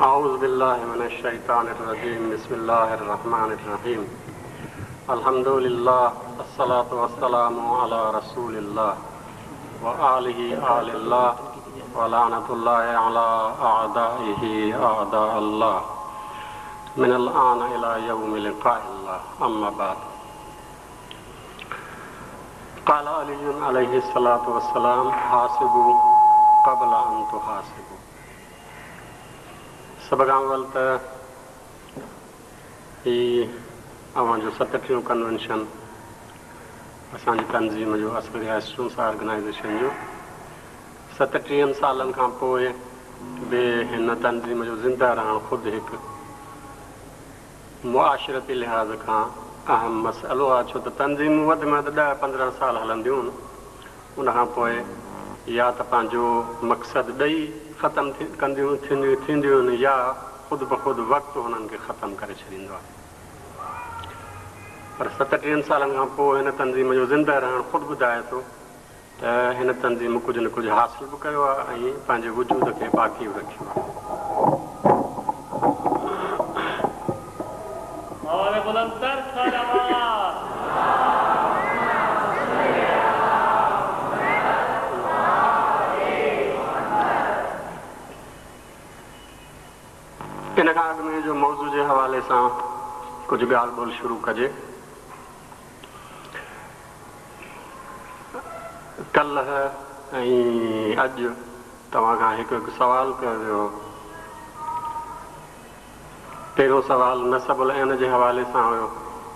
اعوذ بالله من الشيطان الرجيم بسم الله الرحمن الرحيم الحمد لله الصلاة والسلام على رسول الله وآله آل الله ولعنة الله على أعدائه أعداء الله من الآن إلى يوم لقاء الله أما بعد قال علي عليه الصلاة والسلام حاسبوا قبل أن تحاسبوا سڀ کان اول ته هي اوهان جو ستٽيهون ڪنوينشن اسان جي تنظيم جو اسان جي اسٽوڊنٽس آرگنائيزيشن جو ستٽيهن سالن کان پوء به هن تنظيم جو زنده رهڻ خود هڪ معاشرتي لحاظ کان اهم مسئلو آهي ڇو ته تنظيمون وڌ ۾ وڌ ڏهه پندرهن سال هلنديون ان کان پوء يا ته پنهنجو مقصد ڏئي ختم ڪنديون ٿينديون آهن يا خود بخود وقت هنن کي ختم ڪري ڇڏيندو آهي. پر ستٽيهن سالن کان پوء هن تنظيم جو زنده رهڻ خود ٻڌائي ٿو ته هن تنظيم ڪجهه نه ڪجهه حاصل به ڪيو آهي ۽ پنهنجي وجود کي باقي به رکيو آهي. آواز بلندتر صلوات. ان کان اڳ ۾ جو موضوع جي حوالي سان ڪجهه ڳالهه ٻولهه شروع ڪجي. ڪلهه ۽ اڄ توهان کان هڪ هڪ سوال ڪيو ويو هو. پهريون سوال نصب العين جي حوالي سان هيو.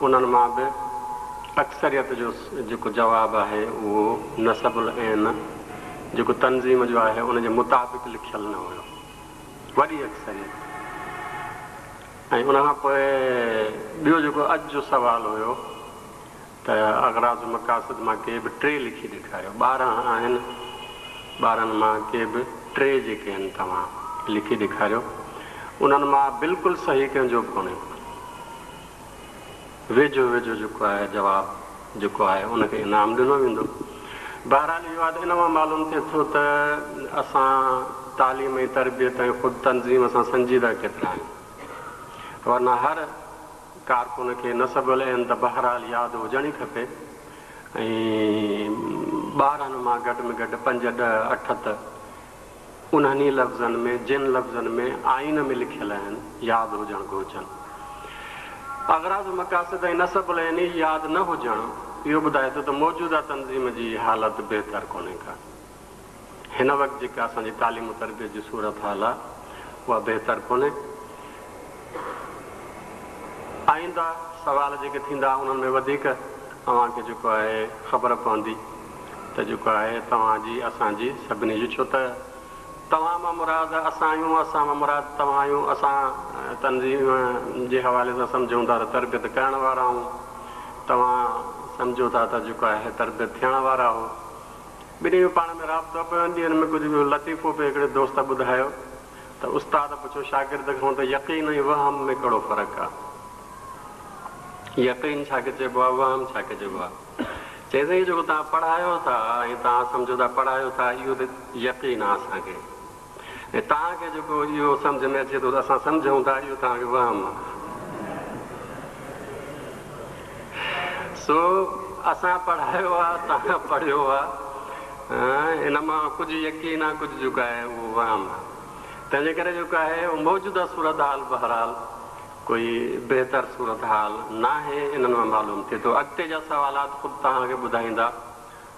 انهن مان به اڪثريت جو جيڪو جواب آهي اهو نصب العين جيڪو تنظيم جو آهي ان جي مطابق لکيل نه هيو. وڏي اڪثريت. ۽ ان کان پوء ٻيو جيڪو اڄ جو سوال هيو ته اغراض و مقاصد مان ڪي به ٽي لکي ڏيکاريو. 12 آهن، 12 مان ڪي به ٽي جيڪي آهن توهان لکي ڏيکاريو. انهن مان بلڪل صحيح ڪنهن جو به ڪونهي. ويجهو ويجهو جيڪو آهي جواب جيڪو آهي ان کي انعام ڏنو ويندو. بهرحال اهو آهي ته ان مان معلوم ٿئي ٿو ته اسان تعليم ۽ تربيت ۽ خود تنظيم سان سنجيده ڪيترا آهيون. ورنه هر ڪارڪن کي نصب العين ته بهرحال ياد هجڻ ئي کپي ۽ 12 مان گهٽ ۾ گهٽ پنج، ڏهه، اٺ ته انهن ئي لفظن ۾ جن لفظن ۾ آئين ۾ لکيل آهن، ياد هجڻ گهرجن. اغراض و مقاصد ۽ نصب العين ئي ياد نه هجڻ اهو ٻڌائي ٿو ته موجوده تنظيم جي حالت بهتر ڪونهي ڪا. هن وقت جيڪا اسان جي تعليم و تربيت جي صورتحال آهي اها بهتر ڪونهي. آئنده سوال جيڪي ٿيندا انهن ۾ وڌيڪ اوهان کي جيڪو آهي خبر پوندي ته جيڪو آهي توهان جي اسان جي سڀني جي ڇو ته توهان مان مراد اسان آهيون اسان مان مراد توهان آهيون اسان تنظيم جي حوالي سان سمجهون ٿا ته تربيت ڪرڻ وارا آهيون توهان سمجهو ٿا ته جيڪو آهي تربيت ٿيڻ وارا آهو. ٻنهي جو پاڻ ۾ رابطو پيو. ان ڏينهن ۾ ڪجهه لطيفو به هڪڙي دوست ٻڌايو ته استاد پڇيو شاگرد کان ته يقين ۽ وهم ۾ ڪهڙو فرق آ؟ يقين ڇا کي چئبو آ؟ وهم ڇا کي چئبو آ؟ چيائين سائين جيڪو توهان پڙهايو ٿا ۽ توهان سمجهو ٿا پڙهايو ٿا اهو ته يقين آ اسان کي ۽ توهان کي جيڪو اهو سمجهه ۾ اچي ٿو ته اسان سمجهون ٿا اهو توهان کي وهم آ. سو اسان پڙهايو آ توهان پڙهيو آ ان مان ڪجهه يقين آ ڪجهه جيڪو آهي اهو وهم آ. تنهنجي ڪري جيڪو آهي اهو موجوده صورتحال بهرحال ڪوئي بهتر صورتحال ناهي انهن مان معلوم ٿئي ٿو. اڳتي جا سوالات خود توهان کي ٻڌائيندا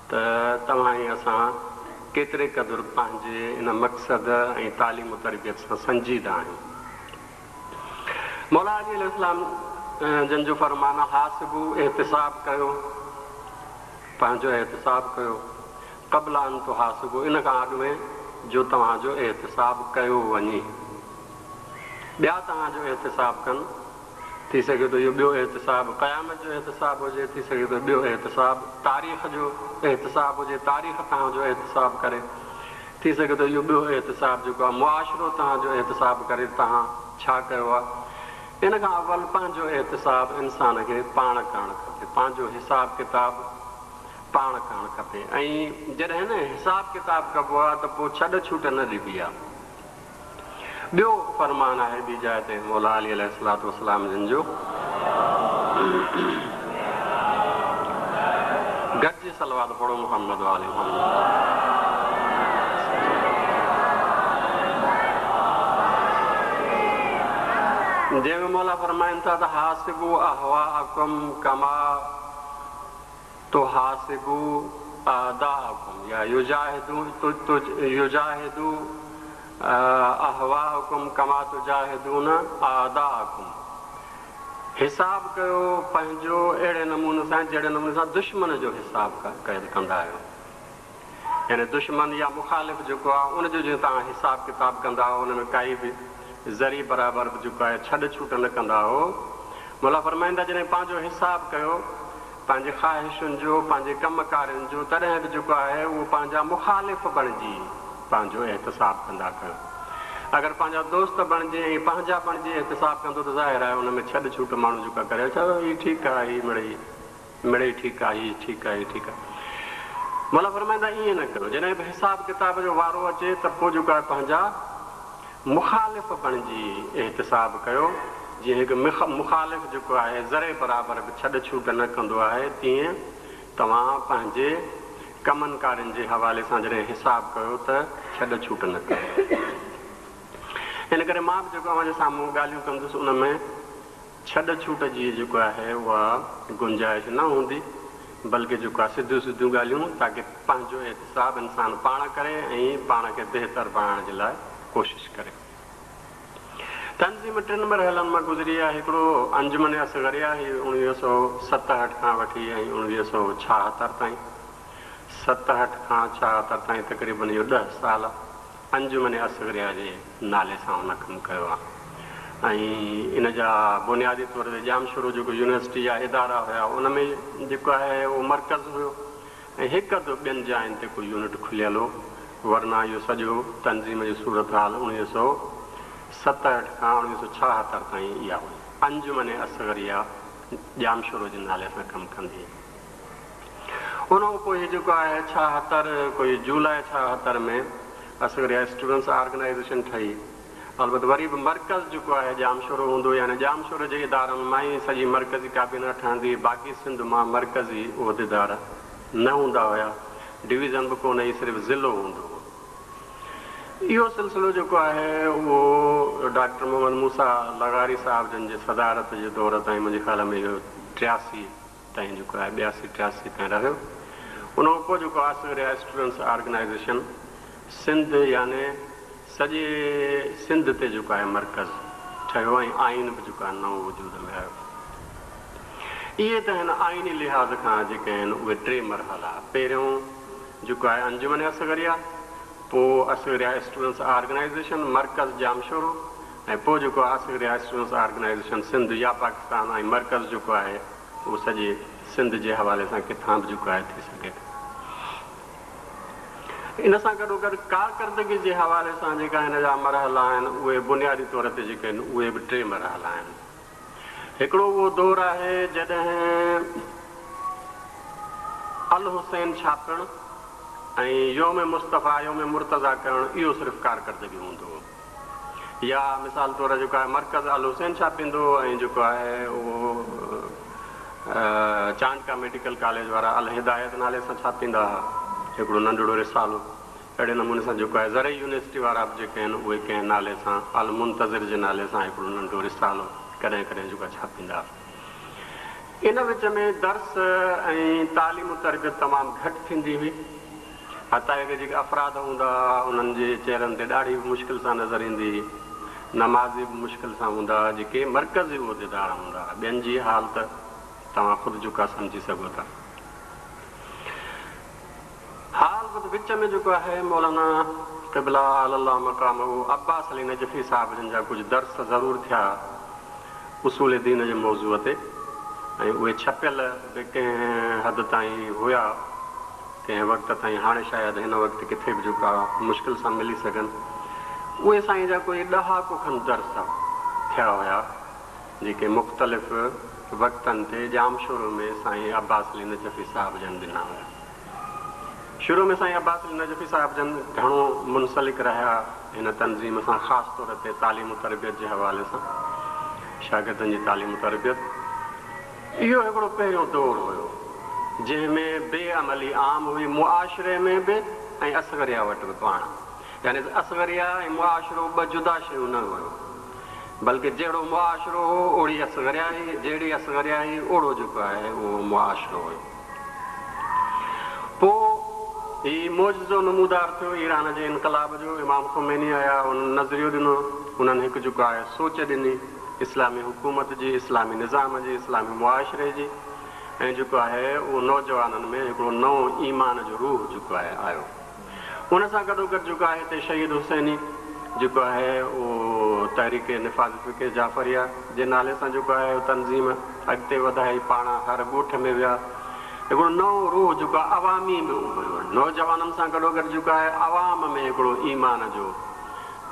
ته توهان ۽ اسان ڪيتري قدر پنهنجي ان مقصد ۽ تعليم و تربيت سان سنجيده آهيون. مولا علي عليه السلام جن جو فرمان آهي، حاسبوا احتساب ڪيو، پنهنجو احتساب ڪيو، قبل ان تحاسبوا ان کان اڳ ۾ جو توهان جو احتساب ڪيو وڃي. ٻيا توهان جو احتساب ڪن، ٿي سگهي ٿو اهو ٻيو احتساب قيامت جو احتساب هجي، ٿي سگهي ٿو ٻيو احتساب تاريخ جو احتساب هجي، تاريخ توهان جو احتساب ڪري. ٿي سگهي ٿو اهو ٻيو احتساب جيڪو آهي معاشرو توهان جو احتساب ڪري ته توهان ڇا ڪيو آهي. ان کان اول پنهنجو احتساب انسان کي پاڻ ڪرڻ کپي، پنهنجو حساب ڪتاب پاڻ ڪرڻ کپي ۽ جڏهن نه حساب ڪتاب ڪبو آهي ته پوء ڇڏ ڇوٽ نه ڏبي آهي. ٻيو فرمان آهي ٻي جاء تي مولا علي عليه الصلوة والسلام جن جو، گڏجي صلوات پڙهو محمد وآل محمد. جنهن ۾ مولا فرمائن ٿا ته حاسبوا اهواءڪم ڪما تحاسبوا اعداءڪم يا يجاهدوا اهواءڪم ڪما تجاهدون اعداءڪم حساب ڪيو پنهنجو اهڙي نموني سان جهڙي نموني سان دشمن جو حساب ڪندا آهيو يعني دشمن يا مخالف جيڪو آهي ان جو جيئن توهان حساب ڪتاب ڪندا آهيو ان ۾ ڪائي به ذري برابر به جيڪو آهي ڇڏ ڇوٽ نه ڪندا آهيو مولا فرمائن ٿا جڏهن پنهنجو حساب ڪيو پنهنجي خواهشن جو، پنهنجي ڪم ڪارين جو، تڏهن به جيڪو آهي اهو پنهنجا مخالف بڻجي پنهنجو احتساب ڪندا ڪيو. اگر پنهنجا دوست بڻجي ۽ پنهنجا بڻجي احتساب ڪندو ته ظاهر آهي ان ۾ ڇڏ ڇوٽ ماڻهو جيڪا ڪري اڇا هي ٺيڪ آهي هي مڙئي مڙئي ٺيڪ آهي هي ٺيڪ آهي هي ٺيڪ آهي. مولا فرمائن ٿا ائين نه ڪيو جڏهن به حساب ڪتاب جو وارو اچي ته پوء جيڪو آهي پنهنجا مخالف بڻجي احتساب ڪيو، جيئن هڪ مخالف جيڪو آهي ذري برابر به ڇڏ ڇوٽ نه ڪندو آهي، تيئن توهان پنهنجي ڪمن ڪارين جي حوالي سان جڏهن حساب ڪيو ته ڇڏ ڇوٽ نه ڪيو. ان ڪري مان به جيڪو اوهان جي سامهون ڳالهيون ڪندس ان ۾ ڇڏ ڇوٽ جي جيڪو آهي اها گنجائش نه هوندي بلڪه جيڪو آهي سڌيون سڌيون ڳالهيون تاڪه پنهنجو احتساب انسان پاڻ ڪري ۽ پاڻ کي بهتر بڻائڻ جي لاء ڪوشش ڪري. تنظيم ٽن مرحلن مان گذري آهي هڪڙو انجمن اصغريه هي 1967 کان وٺي ۽ 1976 تائين 67 کان 76 تائين تقريبن اهو ڏهه سال انجمن اصغريه جي نالي سان هن ڪم ڪيو آهي ۽ ان جا بنيادي طور تي ڄامشورو جيڪو يونيورسٽي جا ادارا هيا ان ۾ جيڪو آهي اهو مرڪز هيو ۽ هڪ اڌ ٻين جاين تي ڪو يونٽ کليل هو ورنه اهو سڄو تنظيم جي صورتحال 1967 کان 1976 تائين اها هئي. انجمن اصغريه ڄامشورو جي نالي سان ڪم ڪندي هئي. ان کان پوء هي جيڪو آهي 76 ڪوئي جولاء 76 ۾ اصغريه اسٽوڊنٽس آرگنائيزيشن ٺهي. البت وري به مرڪز جيڪو آهي ڄامشورو هوندو يعني ڄامشورو جي ادارن مان ئي سڄي مرڪزي ڪابينا ٺهندي هئي باقي سنڌ مان مرڪزي عهديدار نه هوندا هيا ڊويزن به ڪونه هئي صرف ضلعو هوندو هو. اهو سلسلو جيڪو آهي اهو ڊاڪٽر محمد موسيٰ لغاري صاحب جن جي صدارت جي دور تائين منهنجي خيال ۾ اهو 83 تائين جيڪو آهي 82 83 تائين رهيو. ان کان پوء جيڪو اصغريه اسٽوڊنٽس آرگنائيزيشن سنڌ يعني سڄي سنڌ تي جيڪو آهي مرڪز ٺهيو ۽ آئين به جيڪو آهي نئون وجود ۾ آيو. اهي ته هن آئيني لحاظ کان جيڪي آهن اهي ٽي مرحلا پهريون جيڪو آهي انجمن اصغريه پوء اصغريه اسٽوڊنٽس آرگنائيزيشن مرڪز ڄامشورو ۽ پوء جيڪو آهي اصغريه اسٽوڊنٽس آرگنائيزيشن سنڌ يا پاڪستان ۽ مرڪز جيڪو آهي اهو سڄي سنڌ جي حوالي سان ڪٿان به جيڪو آهي ٿي سگهي ٿو. ان سان گڏوگڏ ڪارڪردگي جي حوالي سان جيڪا هن جا مرحلا آهن اهي بنيادي طور تي جيڪي آهن اهي به ٽي مرحلا آهن. هڪڙو اهو دور آهي جڏهن الحسين ڇاپڻ ۽ يوم مصطفيٰ يوم مرتضيٰ ڪرڻ اهو صرف ڪارڪردگي هوندو هو. يا مثال طور جيڪو آهي مرڪز الحسين ڇاپيندو هو ۽ جيڪو آهي اهو چانڊڪا ميڊيڪل ڪاليج وارا الهدايت نالي سان ڇاپيندا ها هڪڙو ننڍڙو رسالو اهڙي نموني سان جيڪو آهي زرعي يونيورسٽي وارا به جيڪي آهن اهي ڪنهن نالي سان المنتظر جي نالي سان هڪڙو ننڍو رسالو ڪڏهن ڪڏهن جيڪو آهي ڇاپيندا ها. ان وچ ۾ درس ۽ تعليم و تربيت تمام گهٽ ٿيندي هئي. حتيٰ ڪه جيڪي افراد هوندا هئا انهن جي چهرن تي ڏاڙهي به مشڪل سان نظر ايندي هئي. نمازي به مشڪل سان هوندا هئا جيڪي مرڪزي عهديدار هوندا هئا. ٻين جي حال ته توهان خود جيڪو سمجهي سگهو ٿا. ها البت وچ ۾ جيڪو آهي مولانا قبله اعلي الله مقامه عباس علي نجفي صاحب جن جا ڪجهه درس ضرور ٿيا اصول دين جي موضوع تي ۽ اهي ڇپيل به ڪنهن حد تائين هيا ڪنهن وقت تائين هاڻي شايد هن وقت ڪٿي به جيڪو آهي مشڪل سان ملي سگهن اهي سائين جا ڪوئي ڏهاڪو کن درس ٿيا هيا جيڪي مختلف وقتن تي ڄامشورو ۾ سائين عباس علي نجفي صاحب جن ڏنا هيا. شروع ۾ سائين عباس علي نجفي صاحب جن گهڻو منسلڪ رهيا هن تنظيم سان، خاص طور تي تعليم و تربيت جي حوالي سان، شاگردن جي تعليم و تربيت. اهو هڪڙو پهريون دور هيو، جنهن ۾ بي عملي عام هئي، معاشري ۾ به ۽ اصغريه وٽ به پاڻ. يعني ته اصغريه ۽ معاشرو ٻه جدا شيون نه هيو، بلڪه جهڙو معاشرو هو، اوڙي اصغريه هئي، جهڙي اصغريه هئي، اوڙو جيڪو آهي اهو معاشرو هيو. پوء هي معجزو نمودار ٿيو ايران جي انقلاب جو، امام خميني آيا، انهن نظريو ڏنو، انهن هڪ جيڪو آهي سوچ ڏني اسلامي حڪومت جي، اسلامي نظام جي، اسلامي معاشري جي ۽ جيڪو آهي اهو نوجوانن ۾ هڪڙو نئون ايمان جو روح جيڪو آهي آيو. ان سان گڏوگڏ جيڪو آهي هتي شهيد حسيني جيڪو آهي اهو تحريڪ نفاذ فقه جعفريه جي نالي سان جيڪو آهي اهو تنظيم اڳتي وڌائي پاڻ هر ڳوٺ ۾ ويا هڪڙو نئون روح جيڪو آهي عوامي به اڀريو نوجوانن سان گڏوگڏ جيڪو آهي عوام ۾ هڪڙو ايمان جو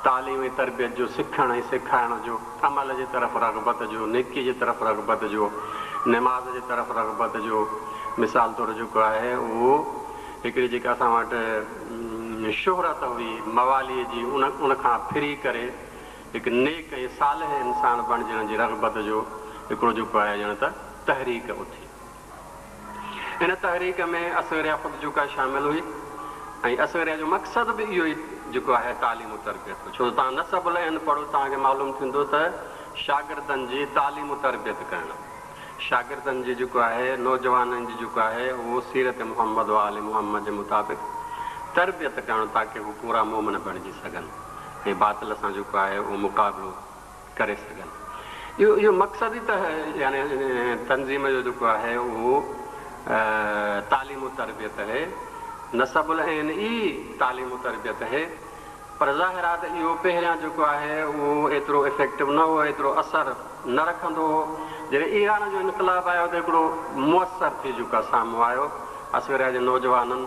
تعليم ۽ تربيت جو سکڻ ۽ سيکارڻ جو عمل جي طرف رغبت جو نيڪي جي طرف رغبت جو نماز جي طرف رغبت جو مثال طور جيڪو آهي اهو هڪڙي جيڪا اسان وٽ شهرت هئي مواليء جي ان ان کان ڦري ڪري هڪ نيڪ ۽ صالح انسان بڻجڻ جي رغبت جو هڪڙو جيڪو آهي ڄڻ ته تحريڪ اٿي. ان تحريڪ ۾ اصغريه خود جيڪا شامل هئي ۽ اصغريه جو مقصد به اهو ئي جيڪو آهي تعليم و تربيت هو ڇو ته توهان نسب العين پڙهو توهان کي معلوم ٿيندو ته شاگردن جي تعليم و تربيت ڪرڻ شاگردن جي جيڪو آهي نوجوانن جي جيڪو آهي اهو سيرت محمد و آل محمد جي مطابق تربيت ڪرڻ تاڪه هو پورا مومن بڻجي سگهن ۽ باطل سان جيڪو آهي اهو مقابلو ڪري سگهن اهو اهو مقصد ئي ته يعني تنظيم جو جيڪو آهي اهو تعليم و تربيت هي نسب العين ئي تعليم و تربيت هي پر ظاهر آهي ته اهو پهريان جيڪو آهي اهو ايترو افيڪٽو نه هو، ايترو اثر نه رکندو هو. جڏهن ايران جو انقلاب آيو ته هڪڙو موثر ٿي جيڪو آهي سامهون آيو. اصغريه جي نوجوانن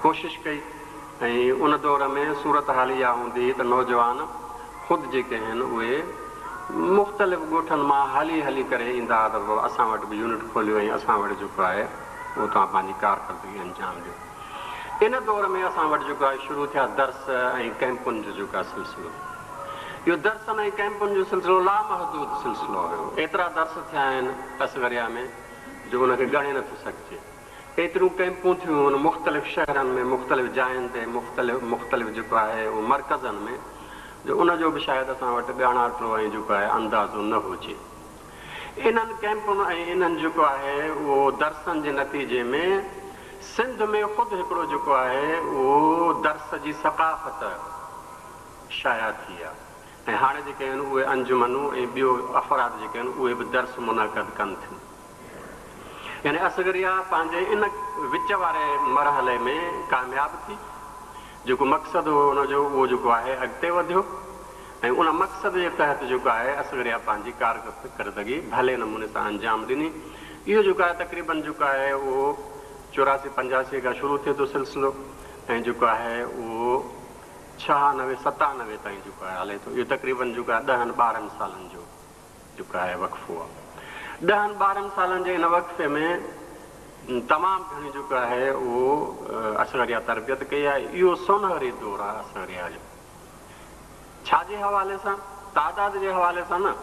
ڪوشش ڪئي ۽ ان دور ۾ صورتحال اها هوندي هئي ته نوجوان خود جيڪي آهن اهي مختلف ڳوٺن مان هلي هلي ڪري ايندا هئا ته بابا اسان وٽ به يونٽ کوليو ۽ اسان وٽ جيڪو آهي اهو توهان پنهنجي ڪارڪردگي انجام ڏيو. ان دور ۾ اسان وٽ جيڪو آهي شروع ٿيا درس ۽ ڪئمپن جو جيڪو آهي سلسلو. اهو درسن ۽ ڪئمپن جو سلسلو لامحدود سلسلو هيو. ايترا درس ٿيا آهن اصغريه ۾ جو ان کي ڳڻي نٿو سگهجي. ايتريون ڪئمپون ٿيون آهن مختلف شهرن ۾ مختلف جاين تي مختلف مختلف جيڪو آهي اهو مرڪزن ۾ جو ان جو به شايد اسان وٽ ڳاڻاٽو ۽ جيڪو آهي اندازو نه هجي. انهن ڪئمپن ۽ انهن جيڪو آهي اهو درسن جي نتيجي ۾ سنڌ ۾ خود هڪڙو جيڪو آهي اهو درس جي ثقافت شايع ٿي آ ۽ هاڻي جيڪي آهن اهي انجمنون ۽ ٻيو افراد جيڪي آهن اهي به درس منعقد ڪن ٿيون يعني اصغريه پنهنجي ان وچ واري مرحلي ۾ ڪامياب ٿي جيڪو مقصد هو ان جو اهو جيڪو آهي اڳتي وڌيو. ۽ ان مقصد جي تحت جيڪو آهي اصغريه پنهنجي ڪارڪردگي ڀلي نموني سان انجام ڏني. اهو جيڪو آهي تقريبن جيڪو آهي اهو 84 85 کان شروع ٿئي ٿو سلسلو ۽ جيڪو آهي اهو 96 97 تائين جيڪو آهي هلي ٿو. اهو تقريبن جيڪو آهي ڏهن 12 سالن جو جيڪو آهي وقفو آهي. ڏهن 12 سالن جي ان وقفي ۾ تمام گهڻي جيڪو آهي اهو اصغريه تربيت ڪئي آهي. اهو سونهري دور آهي اصغريه جو. ڇا جي حوالي سان؟ تعداد جي حوالي سان نه،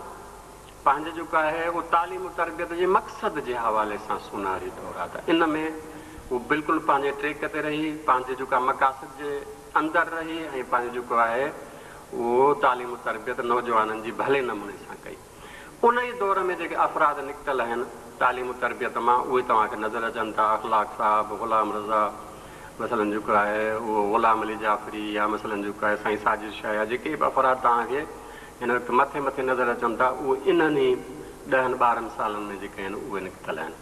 پنهنجي جيڪو آهي اهو تعليم و تربيت جي مقصد جي حوالي سان سونهري دور آهي ته ان ۾ هو بلڪل پنهنجي ٽريڪ تي رهي، پنهنجي جيڪو آهي مقاصد جي اندر رهي ۽ پنهنجو جيڪو آهي اهو تعليم و تربيت نوجوانن جي ڀلي نموني سان ڪئي. انهيء دور ۾ جيڪي افراد نڪتل آهن تعليم و تربيت مان اهي توهان کي نظر اچن ٿا، اخلاق صاحب، غلام رضا مثلاً جيڪو آهي اهو غلام علي جعفري يا مثلاً جيڪو آهي سائين ساجد شاهه يا جيڪي به افراد توهان کي هن وقت مٿي مٿي نظر اچن ٿا اهي انهن ئي ڏهن 12 سالن ۾ جيڪي آهن اهي نڪتل آهن.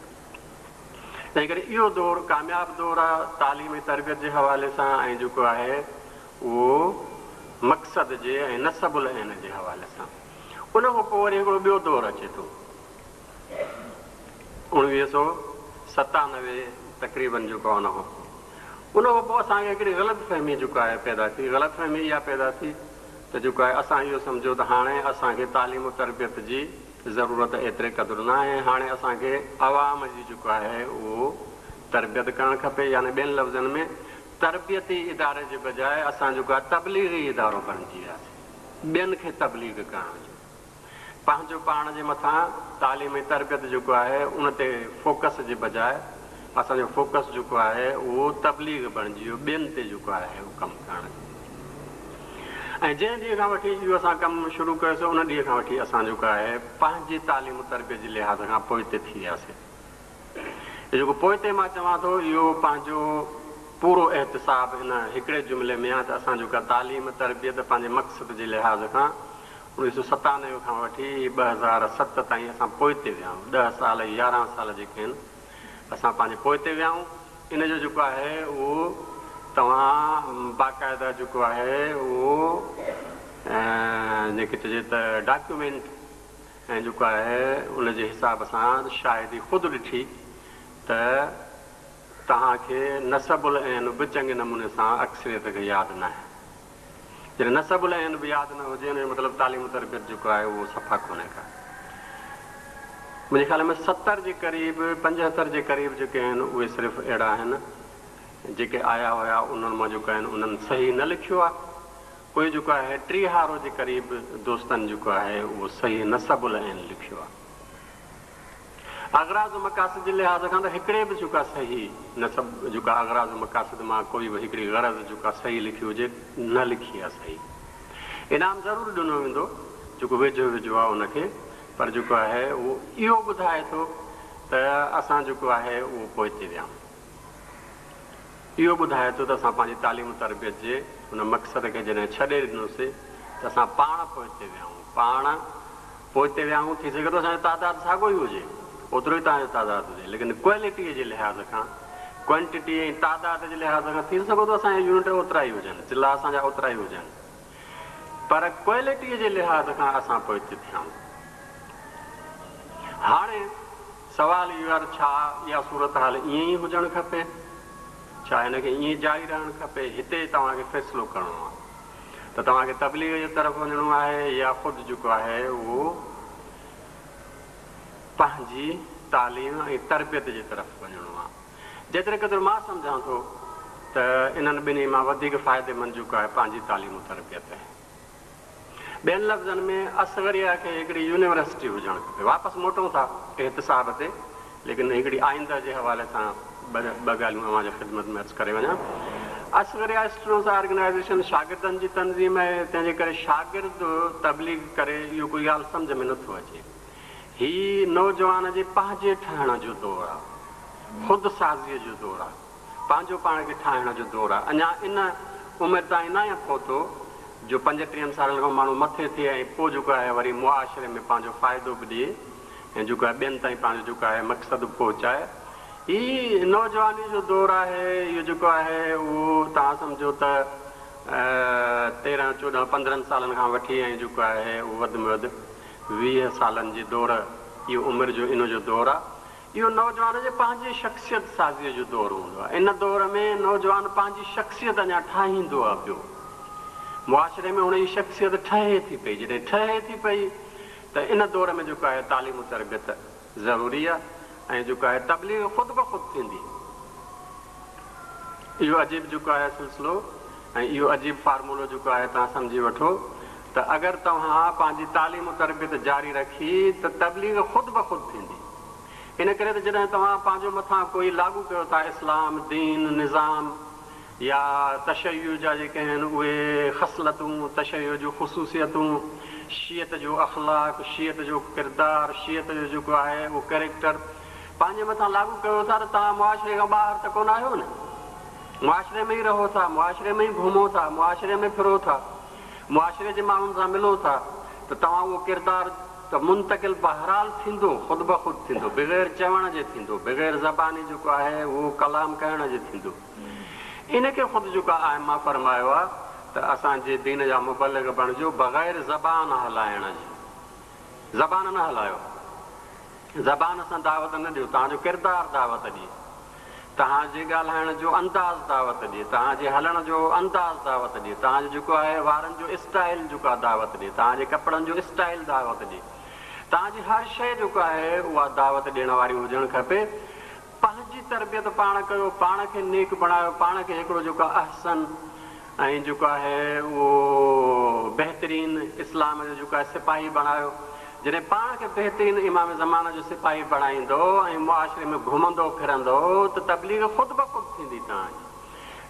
تنهن ڪري اهو دور ڪامياب دور آهي تعليم ۽ تربيت جي حوالي سان ۽ جيڪو آهي اهو مقصد جي ۽ نسب العين جي حوالي سان. ان کان پوء وري هڪڙو ٻيو دور اچي ٿو. 1997 تقريبن جيڪو آهي ان کان پوء. ان کان پوء اسان کي هڪڙي غلط فهمي جيڪو آهي پيدا ٿي. غلط فهمي اها پيدا ٿي ته جيڪو آهي اسان اهو سمجهيو ته هاڻي اسان کي تعليم و تربيت جي ضرورت ايتري قدر نه آهي. هاڻي اسان کي عوام جي جيڪو آهي اهو تربيت ڪرڻ کپي يعني ٻين لفظن ۾ تربيتي اداري جي بجاء اسان جيڪو آهي تبليغي ادارو بڻجي وياسين ٻين کي تبليغ ڪرڻ جو پنهنجو پاڻ جي مٿان تعليم ۽ تربيت جيڪو آهي ان تي فوڪس جي بجاء اسان جو فوڪس جيڪو آهي اهو تبليغ بڻجي ويو ٻين تي جيڪو آهي اهو ڪم ڪرڻ جو ۽ جنهن ڏينهن کان وٺي اهو اسان ڪم شروع ڪيوسين ان ڏينهن کان وٺي اسان جيڪو آهي پنهنجي تعليم و تربيت جي لحاظ کان پوئتي ٿي وياسين. هي جيڪو پوئتي مان چوان ٿو اهو پنهنجو پورو احتساب ان هڪڙي جملي ۾ آهي ته اسان جيڪا تعليم تربيت پنهنجي مقصد جي لحاظ کان 1997 کان وٺي 2007 تائين اسان پوئتي ويا آهيون ڏهه سال 11 سال جيڪي آهن اسان پنهنجي پوئتي ويا آهيون ان جو جيڪو آهي اهو توهان باقاعده جيڪو آهي اهو جنهن کي چئجي ته ڊاڪيومينٽ ۽ جيڪو آهي ان جي حساب سان شاهدي خود ڏٺي ته توهان کي نسب العين به چڱي نموني سان اڪثريت کي ياد ناهي. جڏهن نسب العين به ياد نه هجي ان جو مطلب تعليم و تربيت جيڪو آهي اهو صفا ڪونهي ڪا. منهنجي خيال ۾ 70 جي قريب 75 جي قريب جيڪي آهن اهي صرف اهڙا آهن جيڪي آيا هيا انهن مان جيڪو آهن انهن صحيح نه لکيو آهي. پوء جيڪو آهي ٽيهارو جي قريب دوستن جيڪو آهي اهو صحيح نسب العين لکيو آهي. اغراض و مقاصد جي لحاظ کان ته هڪڙي به جيڪو آهي صحيح نسب جيڪو آهي اغراض و مقاصد مان ڪوئي به هڪڙي غرض جيڪو آهي صحيح لکي هجي نه لکي آهي صحيح. انعام ضرور ڏنو ويندو جيڪو ويجهو ويجهو آهي ان کي پر جيڪو آهي اهو اهو ٻڌائي ٿو ته اسان جيڪو آهي اهو پوئتي ويا آهيون. اهو ٻڌائي ٿو ته اسان پنهنجي تعليم و تربيت جي ان مقصد کي جڏهن ڇڏي ڏنوسي ته اسان پاڻ پوئتي ويا آهيون. پاڻ پوئتي ويا آهيون، ٿي سگهي ٿو اسان جو تعداد ساڳيو ئي هجي، اوترو ئي توهان جو تعداد هجي، ليڪن ڪوالٽيء جي لحاظ کان، ڪوانٽٽي ۽ تعداد جي لحاظ کان ٿي سگهو ٿو اسان جا يونٽ اوترا ئي هجن، ضلعا اسان جا اوترا ئي هجن، پر ڪوالٽيء جي لحاظ کان اسان پوئتي ٿيا آهيون. هاڻي سوال اهو آهي ته ڇا اها صورتحال ائين ئي هجڻ کپي؟ ڇا هن کي ائين ئي جاري رهڻ کپي؟ هتي توهان کي فيصلو ڪرڻو آهي ته توهان کي تبليغ جي طرف وڃڻو آهي يا خود جيڪو آهي اهو پنهنجي تعليم ۽ تربيت جي طرف وڃڻو آهي. جيتري قدر مان سمجهان ٿو ته انهن ٻنهي مان وڌيڪ فائديمند جيڪو آهي پنهنجي تعليم و تربيت آهي. ٻين لفظن ۾ اصغريه کي هڪڙي يونيورسٽي هجڻ کپي. واپس موٽون ٿا احتساب تي، ليڪن هڪڙي آئنده جي حوالي سان ٻه ڳالهيون اوهان جي خدمت ۾ عرض ڪري وڃان. اصغريه اسٽوڊنٽس آرگنائيزيشن شاگردن جي تنظيم آهي، تنهن جي ڪري شاگرد تبليغ ڪري اهو ڪوئي ڳالهه سمجهه ۾ نٿو اچي. هي نوجوان جي پنهنجي ٺهڻ جو دور آهي، خود سازيء جو دور آهي. پنهنجو پاڻ کي ٺاهڻ جو دور آهي. اڃا ان عمر تائين ناهي پهتو جو پنجٽيهن سالن کان ماڻهو مٿي ٿئي ۽ پوء جيڪو آهي وري معاشري ۾ پنهنجو فائدو به ڏئي ۽ جيڪو آهي ٻين تائين پنهنجو جيڪو آهي مقصد به پهچائي. هي نوجواني جو دور آهي. اهو جيڪو آهي اهو توهان سمجهو ته 13، 14، 15 سالن کان وٺي ۽ جيڪو آهي اهو وڌ ۾ وڌ 20 سالن جي دور اهو عمر جو ان جو دور آهي. اهو نوجوان جي پنهنجي شخصيت سازيء جو دور هوندو آهي. ان دور ۾ نوجوان پنهنجي شخصيت اڃا ٺاهيندو آهي پيو. معاشري ۾ هن جي شخصيت ٺهي ٿي پئي. جڏهن ٺهي ٿي پئي ته ان دور ۾ جيڪو آهي تعليم و تربيت ضروري آهي ۽ جيڪو آهي تبليغ خود بخود ٿيندي. اهو عجيب جيڪو آهي سلسلو ۽ اهو عجيب فارمولو جيڪو آهي توهان سمجهي وٺو ته اگر توهان پنهنجي تعليم و تربيت جاري رکي ته تبليغ خود بخود ٿيندي. ان ڪري ته جڏهن توهان پنهنجو مٿان ڪوئي لاڳو ڪيو ٿا اسلام، دين، نظام يا تشيع جا جيڪي آهن اهي خصلتون، تشيع جون خصوصيتون، شيعت جو اخلاق، شيعت جو ڪردار، شيعت جو جيڪو آهي اهو ڪريڪٽر پنهنجي مٿان لاڳو ڪيو ٿا ته توهان معاشري کان ٻاهر ته ڪونه آهيو نه. معاشري ۾ ئي رهو ٿا، معاشري ۾ ئي گهمو ٿا، معاشري ۾ ڦرو ٿا، معاشري جي ماڻهن سان ملو ٿا ته توهان اهو ڪردار ته منتقل بهرحال ٿيندو، خود بخود ٿيندو، بغير چوڻ جي ٿيندو، بغير زباني جيڪو آهي اهو ڪلام ڪرڻ جي ٿيندو. ان کي خود جيڪو آهي ائمه فرمايو آهي ته اسان جي دين جا مبلغ بڻجو بغير زبان هلائڻ جي. زبان نه هلايو. زبان سان دعوت نه ڏيو، توهان جو ڪردار دعوت ڏئي. توهان جي ڳالهائڻ جو انداز دعوت ڏئي، توهان جي هلڻ جو انداز دعوت ڏئي، توهان جو جيڪو آهي وارن جو اسٽائيل جيڪو آهي دعوت ڏئي، توهان جي ڪپڙن جو اسٽائيل دعوت ڏئي، توهان جي هر شيء جيڪو آهي اها دعوت ڏيڻ واري هجڻ کپي. پنهنجي. پنهنجي تربيت پاڻ ڪيو، پاڻ کي نيڪ بڻايو، پاڻ کي هڪڙو جيڪو آهي احسن ۽ جيڪو آهي اهو بهترين اسلام جو جيڪو آهي سپاهي بڻايو. جڏهن پاڻ کي بهترين امام زمانه جو سپاهي بڻائيندؤ ۽ معاشري ۾ گهمندؤ ڦرندؤ ته تبليغ خود بخود ٿيندي توهان جي.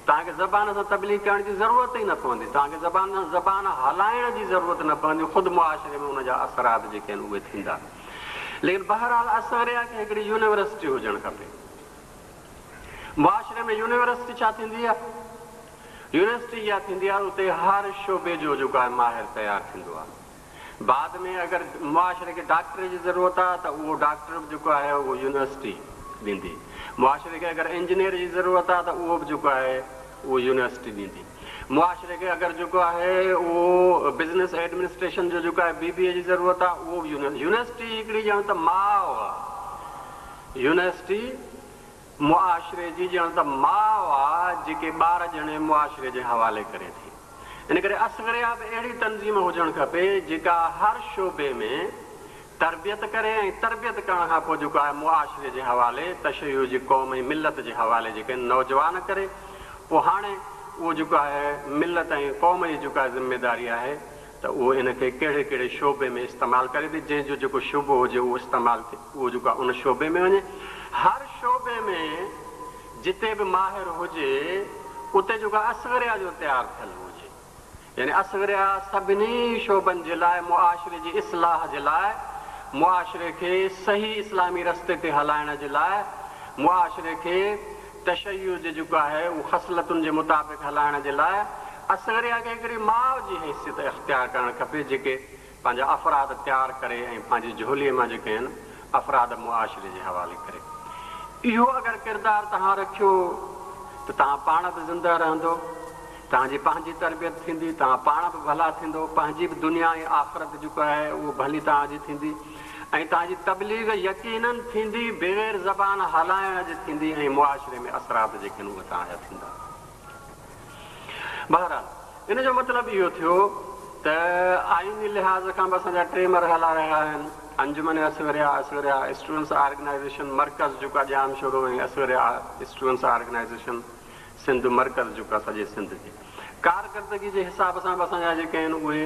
توهان کي زبان سان تبليغ ڪرڻ جي ضرورت ئي نه پوندي. توهان کي زبان سان زبان هلائڻ جي ضرورت نه پوندي. خود معاشري ۾ ان جا اثرات جيڪي آهن اهي ٿيندا. ليڪن بهرحال اصغريه کي هڪڙي يونيورسٽي هجڻ کپي. معاشري ۾ يونيورسٽي ڇا ٿيندي آهي؟ يونيورسٽي اها ٿيندي آهي اتي هر شعبي جو جيڪو آهي ماهر تيار ٿيندو آهي. بعد ۾ اگر معاشري کي ڊاڪٽر جي ضرورت آهي ته اهو ڊاڪٽر به جيڪو آهي اهو يونيورسٽي ڏيندي. معاشري کي اگر انجنيئر جي ضرورت آهي ته اهو به جيڪو آهي اهو يونيورسٽي ڏيندي. معاشري کي اگر جيڪو آهي اهو بزنس ايڊمنسٽريشن جو جيڪو آهي بي بي اي جي ضرورت آهي اهو به يونيورسٽي هڪڙي ڄڻ ته ماء آهي. يونيورسٽي معاشري جي ڄڻ ته ماء آهي جيڪي ٻار ڄڻي معاشري جي حوالي ڪري ٿي. ان ڪري اصغريه به اهڙي تنظيم هجڻ کپي جيڪا هر شعبي ۾ تربيت ڪري ۽ تربيت ڪرڻ کان پوء جيڪو آهي معاشري جي حوالي تشيع جي قوم ۽ ملت جي حوالي جيڪي نوجوان ڪري پوء هاڻي اهو جيڪو آهي ملت ۽ قوم جي جيڪا ذميداري آهي ته اهو ان کي ڪهڙي ڪهڙي شعبي ۾ استعمال ڪري ٿي جنهن جو جيڪو شعبو هجي اهو استعمال ٿئي اهو جيڪو آهي ان شعبي ۾ وڃي هر شعبي ۾ جتي به ماهر هجي، اتي جيڪو اصغريه جو تيار ٿيل هجي. يعني اصغريه سڀني شعبن جي لاء معاشري جي اصلاح جي لاء، معاشري کي صحيح اسلامي رستي تي هلائڻ جي لاء، معاشري کي تشيع جي جيڪو آهي اهو خصلتن جي مطابق هلائڻ جي لاء اصغريه کي هڪڙي ماء جي حيثيت اختيار ڪرڻ کپي جيڪي پنهنجا افراد تيار ڪري ۽ پنهنجي جهوليء مان جيڪي آهن افراد معاشري جي حوالي ڪري. اهو اگر ڪردار توهان رکيو ته توهان پاڻ به زنده رهندو، توهان جي پنهنجي تربيت ٿيندي، توهان پاڻ به ڀلا ٿيندو، پنهنجي به دنيا ۽ آخرت جيڪو آهي اهو ڀلي توهان جي ٿيندي ۽ توهان جي تبليغ يقيناً ٿيندي بغير زبان هلائڻ جي ٿيندي ۽ معاشري ۾ اثرات جيڪي آهن اهي توهان جا ٿيندا. بهرحال ان جو مطلب اهو ٿيو ته آئيني لحاظ کان به اسان جا ٽي مرحلا رهيا آهن، انجمن اصغريه، اصغريه اسٽوڊنٽس آرگنائيزيشن مرڪز جيڪو آهي ڄامشورو ۽ اصغريه اسٽوڊنٽس آرگنائيزيشن سنڌ مرڪز جيڪو آهي سڄي سنڌ جي ڪارڪردگي جي حساب سان به اسان جا جيڪي آهن اهي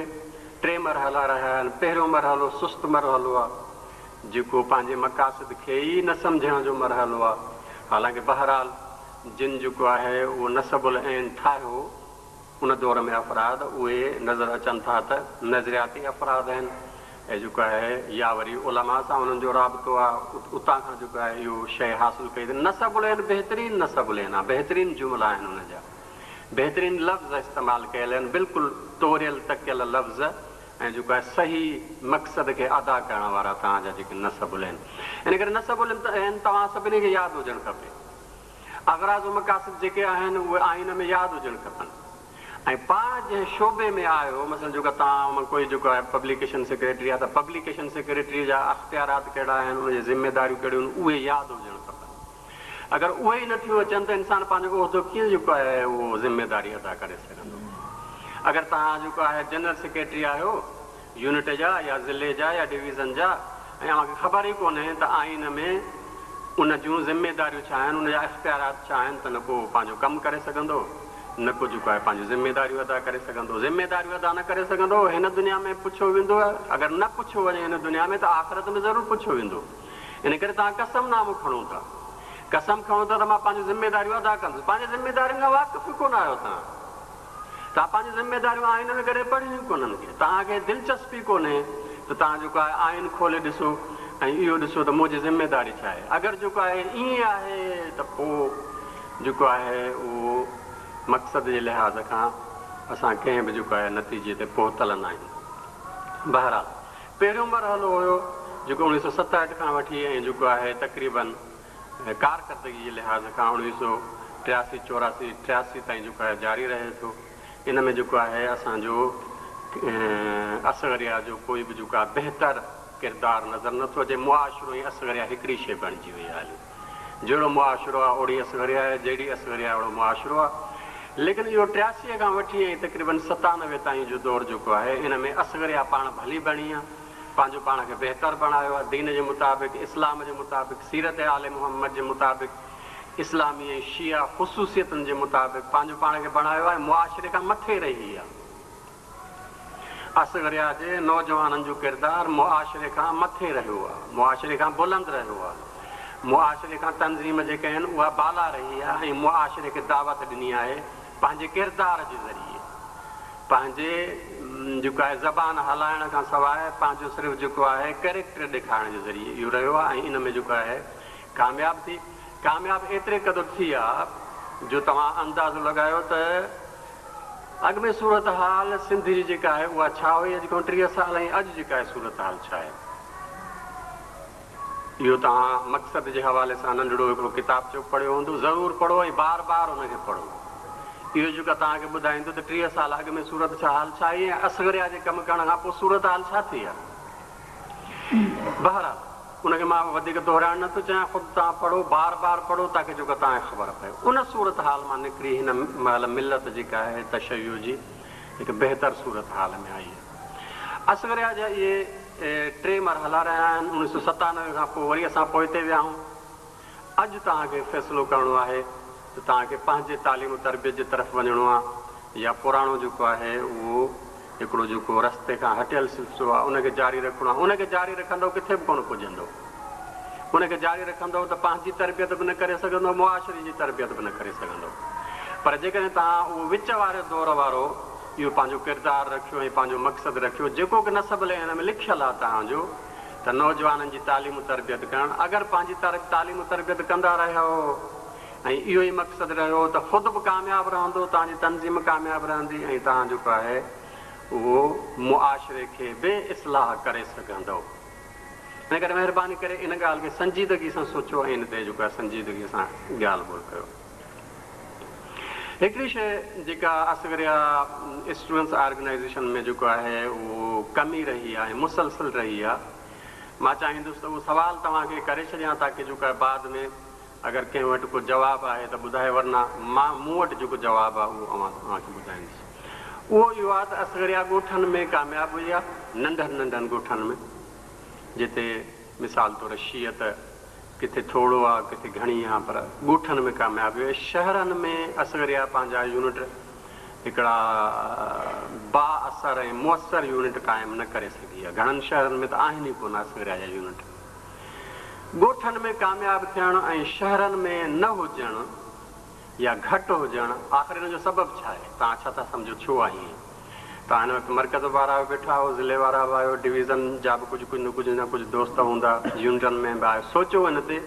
ٽي مرحلا رهيا آهن. پهريون مرحلو سست مرحلو آهي جيڪو پنهنجي مقاصد کي ئي نه سمجهڻ جو مرحلو آهي حالانڪه بهرحال جن جيڪو آهي اهو نصب العين ٺاهيو ان دور ۾ افراد اهي نظر اچن ٿا ته نظرياتي افراد آهن ۽ جيڪو آهي يا وري علماء سان انهن جو رابطو آهي اتان کان جيڪو آهي اهو شيء حاصل ڪئي اٿن نصب العين بهترين نصب العين آهي بهترين جملا آهن ان جا بهترين لفظ استعمال ڪيل آهن بلڪل توريل تڪيل لفظ ۽ جيڪو آهي صحيح مقصد کي ادا ڪرڻ وارا توهان جا جيڪي نصب العين ان ڪري نصب العين توهان سڀني کي ياد هجڻ کپي. اغراض و مقاصد جيڪي آهن اهي آئين ۾ ياد هجڻ کپن ۽ پاڻ جنهن شعبي ۾ آهيو مثلاً جيڪو توهان مان ڪوئي جيڪو آهي پبليڪيشن سيڪريٽري آهي ته پبليڪيشن سيڪريٽري جا اختيارات ڪهڙا آهن ان جي ذميداريون ڪهڙيون آهن اهي ياد هجڻ کپن اگر اهي ئي نه ٿيون اچن ته انسان پنهنجو عهدو ڪيئن جيڪو آهي اهو ذميداري ادا ڪري سگهندو اگر توهان جيڪو آهي جنرل سيڪريٽري آهيو يونٽ جا يا ضلعي جا يا ڊويزن جا ۽ اوهان کي خبر ئي ڪونهي ته آئين ۾ ان جون ذميداريون ڇا آهن، ان جا اختيارات ڇا آهن ته نه ڪو پنهنجو ڪم ڪري سگهندو، نه ڪو جيڪو آهي پنهنجون ذميداريون ادا ڪري سگهندو. ذميداريون ادا نه ڪري سگهندو، هن دنيا ۾ پڇيو ويندو، اگر نه پڇيو وڃي هن دنيا ۾ ته آخرت ۾ ضرور پڇيو ويندو. ان ڪري توهان قسم نامو کڻو ٿا، قسم کڻو ٿا ته مان پنهنجون ذميداريون ادا ڪندس، پنهنجي ذميدارين کان واقف ئي ڪونه آهيو توهان. توهان پنهنجون ذميداريون آئين ۾ ڪڏهن پڙهيون ئي ڪونهن ڪي توهان کي دلچسپي ڪونهي ته توهان جيڪو آهي آئين کولي ڏسو ۽ اهو ڏسو ته منهنجي ذميداري ڇا آهي اگر جيڪو آهي ائين آهي ته پوء جيڪو آهي اهو مقصد جي لحاظ کان اسان ڪنهن به جيڪو آهي نتيجي تي پهتل نه آهيون بهرحال پهريون مرحلو هيو جيڪو 1967 کان وٺي ۽ جيڪو آهي تقريبن ڪارڪردگي جي لحاظ کان 1983، 84، 83 تائين جيڪو آهي جاري رهي ٿو. ان ۾ جيڪو آهي اسان جو اصغريه جو ڪوئي به جيڪو آهي بهتر ڪردار نظر نه ٿو اچي. معاشرو ۽ اصغريه هڪڙي شيء بڻجي وئي آهي. جهڙو معاشرو آهي اوڙي اصغريه آهي، جهڙي اصغريه آهي اوڙو معاشرو آهي. ليڪن اهو 83 کان وٺي ۽ تقريبن 97 تائين جو دور جيڪو آهي ان ۾ اصغريه پاڻ ڀلي بڻي آهي. پنهنجو پاڻ کي بهتر بڻايو آهي، دين جي مطابق، اسلام جي مطابق، سيرت آل محمد جي مطابق اسلامي ۽ شيعه خصوصيتن جي مطابق پنهنجو پاڻ کي بڻايو آهي ۽ معاشري کان مٿي رهي آهي. اصغريه جي نوجوانن جو ڪردار معاشري کان مٿي رهيو آهي، معاشري کان بلند رهيو آهي، معاشري کان تنظيم جيڪا آهن اها بالا رهي آهي ۽ معاشري کي دعوت ڏني آهي پنهنجي ڪردار جي ذريعي پنهنجي جيڪو آهي زبان هلائڻ کان سواء پنهنجو صرف جيڪو آهي ڪريڪٽر ڏيکارڻ جي ذريعي اهو رهيو آهي ۽ ان ۾ جيڪو آهي ڪامياب ٿي ڪامياب ايتري قدر ٿي آ جو توهان اندازو لڳايو ته اڳ ۾ صورتحال سنڌ جي جيڪا آهي اها ڇا هئي اڄ کان 30 سال ۽ اڄ جيڪا آهي صورتحال ڇا آهي. اهو توهان مقصد جي حوالي سان ننڍڙو هڪڙو ڪتابچو پڙهيو هوندو، ضرور پڙهو ۽ بار بار ان کي پڙهو. اهو جيڪو توهان کي ٻڌائيندو ته 30 سال اڳ ۾ صورتحال ڇا هئي ۽ اصغريه جي ڪم ڪرڻ کان پوء صورتحال ڇا ٿي آهي. بهرحال ان کي مان وڌيڪ دهرائڻ نه ٿو چاهيان، خود توهان پڙهو، بار بار پڙهو تاڪه جيڪو توهان کي خبر پئي. ان صورتحال مان نڪري هن مهل ملت جيڪا آهي تشيع جي هڪ بهتر صورتحال ۾ آئي آهي. اصغريه جا اهي ٽي مرحلا رهيا آهن. 1997 کان پوء وري اسان پوئتي ويا آهيون. اڄ توهان کي فيصلو ڪرڻو آهي ته توهان کي پنهنجي تعليم و تربيت جي طرف وڃڻو آهي يا پراڻو جيڪو آهي اهو هڪڙو جيڪو رستي کان هٽيل سلسلو آهي ان کي جاري رکڻو آهي. ان کي جاري رکندؤ ڪٿي به ڪونه پڄندؤ. ان کي جاري رکندؤ ته پنهنجي تربيت به نه ڪري سگهندؤ، معاشري جي تربيت به نه ڪري سگهندؤ. پر جيڪڏهن توهان اهو وچ واري دور وارو اهو پنهنجو ڪردار رکيو ۽ پنهنجو مقصد رکيو جيڪو ڪه نصب العين ۾ لکيل آهي توهان جو ته نوجوانن جي تعليم و تربيت ڪرڻ، اگر پنهنجي تعليم و تربيت ڪندا رهيؤ ۽ اهو ئي مقصد رهيو ته خود به ڪامياب رهندو، توهان جي تنظيم ڪامياب رهندي ۽ توهان جيڪو آهي اهو معاشري کي به اصلاح ڪري سگهندؤ. ان ڪري مهرباني ڪري ان ڳالهه کي سنجيدگي سان سوچو ۽ ان تي جيڪو آهي سنجيدگي سان ڳالهه ٻولهه ڪيو. هڪڙي شيء جيڪا اصغريه اسٽوڊنٽس آرگنائيزيشن ۾ جيڪو آهي اهو ڪمي رهي آهي ۽ مسلسل رهي آهي. مان چاهيندس ته اهو سوال توهان کي ڪري ڇڏيان تاڪه جيڪو آهي بعد ۾ اگر ڪنهن وٽ ڪو جواب آهي ته ٻڌائي ورنه مان مون وٽ جيڪو جواب آهي اهو اوهان اوهان کي ٻڌائيندس. اهو اهو آهي ته اصغريه ڳوٺن ۾ ڪامياب هئي آهي ننڍن ننڍن ڳوٺن ۾ جتي مثال طور شيعت ڪٿي ٿورو آ ڪٿي گهڻي آ پر ڳوٺن ۾ ڪامياب هئي شهرن ۾ اصغريه پنهنجا يونٽ هڪڙا با اثر ۽ موثر يونٽ قائم نه ڪري سگهي آ گهڻن شهرن ۾ ته آهن ئي ڪونه اصغريه جا يونٽ. ڳوٺن ۾ ڪامياب ٿيڻ ۽ شهرن ۾ نه هجڻ يا گهٽ هجڻ آخر ان جو سبب ڇا آهي؟ توهان ڇا ٿا سمجهو ڇو آهي ائين؟ توهان هن وقت مرڪز وارا به ويٺا آهيو، ضلعي وارا به آهيو، ڊويزن جا به ڪجهه ڪجهه نه ڪجهه نه ڪجهه دوست هوندا، يونٽن ۾ به آهيو، سوچو ان تي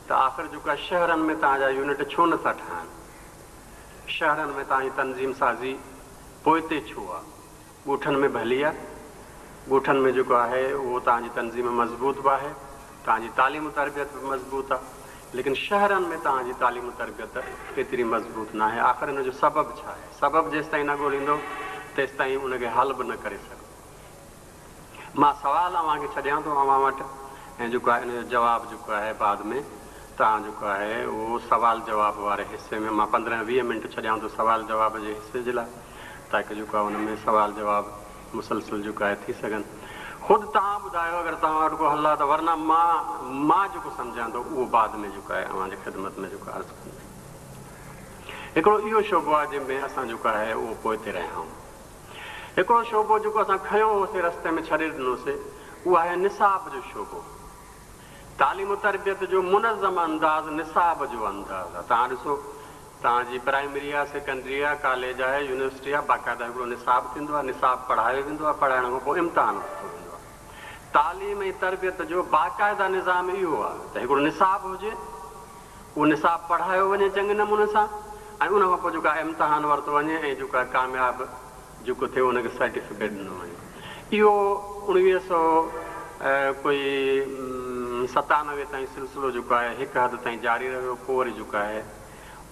ته آخر جيڪو آهي شهرن ۾ توهان جا يونٽ ڇو نه ٿا ٺهن؟ شهرن ۾ توهان جي تنظيم سازي پوئتي ڇو آهي؟ ڳوٺن ۾ ڀلي آ. ڳوٺن ۾ جيڪو آهي اهو توهان جي تنظيم مضبوط به آهي، توهان جي تعليم و تربيت به مضبوط آ، ليڪن شهرن ۾ توهان جي تعليم و تربيت ايتري مضبوط ناهي. آخر ان جو سبب ڇا آهي؟ سبب جيستائين نه ڳوليندو تيستائين ان کي حل به نه ڪري سگهبو. مان سوال اوهان کي ڇڏيان ٿو اوهان وٽ ۽ جيڪو آهي ان جو جواب جيڪو آهي بعد ۾ توهان جيڪو آهي اهو سوال جواب واري حصي ۾ مان 15 20 منٽ ڇڏيان ٿو سوال جواب جي حصي جي لاء تاڪه جيڪو آهي ان ۾ سوال جواب مسلسل جيڪو آهي ٿي سگهن. خود توهان ٻڌايو اگر توهان وٽ ڪو حل آهي ته ورنه مان جيڪو سمجهان ٿو اهو بعد ۾ جيڪو آهي اوهان جي خدمت ۾ جيڪو عرض ڪندس. هڪڙو اهو شعبو آهي جنهن ۾ اسان جيڪو آهي اهو پوئتي رهيا آهيون. هڪڙو شعبو جيڪو اسان کنيو هوسي رستي ۾ ڇڏي ڏنوسي اهو آهي نصاب جو شعبو. تعليم و تربيت جو منظم انداز نصاب جو انداز آهي. توهان ڏسو توهان جي پرائمري آهي، سيڪنڊري آهي، ڪاليج آهي، يونيورسٽي آهي، باقاعده هڪڙو نصاب ٿيندو آهي، نصاب پڙهايو ويندو آهي، پڙهائڻ کان پوء امتحان ورتو ويندو آهي. تعليم ۽ تربيت جو باقاعده نظام اهو آهي ته هڪڙو نصاب هجي، اهو نصاب پڙهايو وڃي چڱي نموني سان ۽ ان کان پوء جيڪو آهي امتحان ورتو وڃي ۽ جيڪو آهي ڪامياب جيڪو ٿئي ان کي سرٽيفڪيٽ ڏنو وڃي. اهو 1900 ڪوئي 97 تائين سلسلو جيڪو آهي هڪ حد تائين جاري رهيو پوء وري جيڪو آهي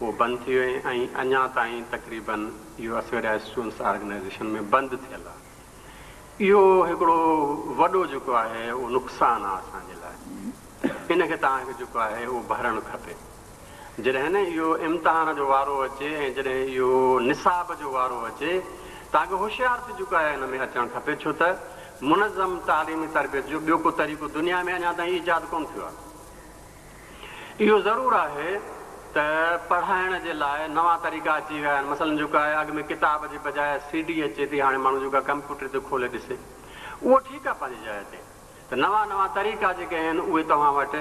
اهو بند ٿي ويو ۽ اڃا تائين تقريبن اهو اصغريه اسٽوڊنٽس آرگنائيزيشن ۾ بند ٿيل آهي. اهو هڪڙو وڏو جيڪو آهي اهو نقصان آهي اسان جي لاء. ان کي توهان کي جيڪو آهي اهو ڀرڻ کپي. جڏهن نه اهو امتحان جو وارو اچي ۽ جڏهن اهو نصاب جو وارو اچي توهان کي هوشيار ٿي جيڪو آهي ان ۾ اچڻ کپي ڇو ته منظم تعليمي تربيت جو ٻيو ڪو طريقو دنيا ۾ اڃا تائين ايجاد ڪونه ٿيو آهي. اهو ضرور آهي ته پڙهائڻ جي لاء نوان طريقا اچي ويا آهن. مثلاً جيڪو آهي اڳ ۾ ڪتاب جي بجاء سي ڊي اچي ٿي، هاڻي ماڻهو جيڪو آهي ڪمپيوٽر تي کولي ڏسي. اهو ٺيڪ آهي پنهنجي جاء تي ته نوان نوان طريقا جيڪي آهن اهي توهان وٽ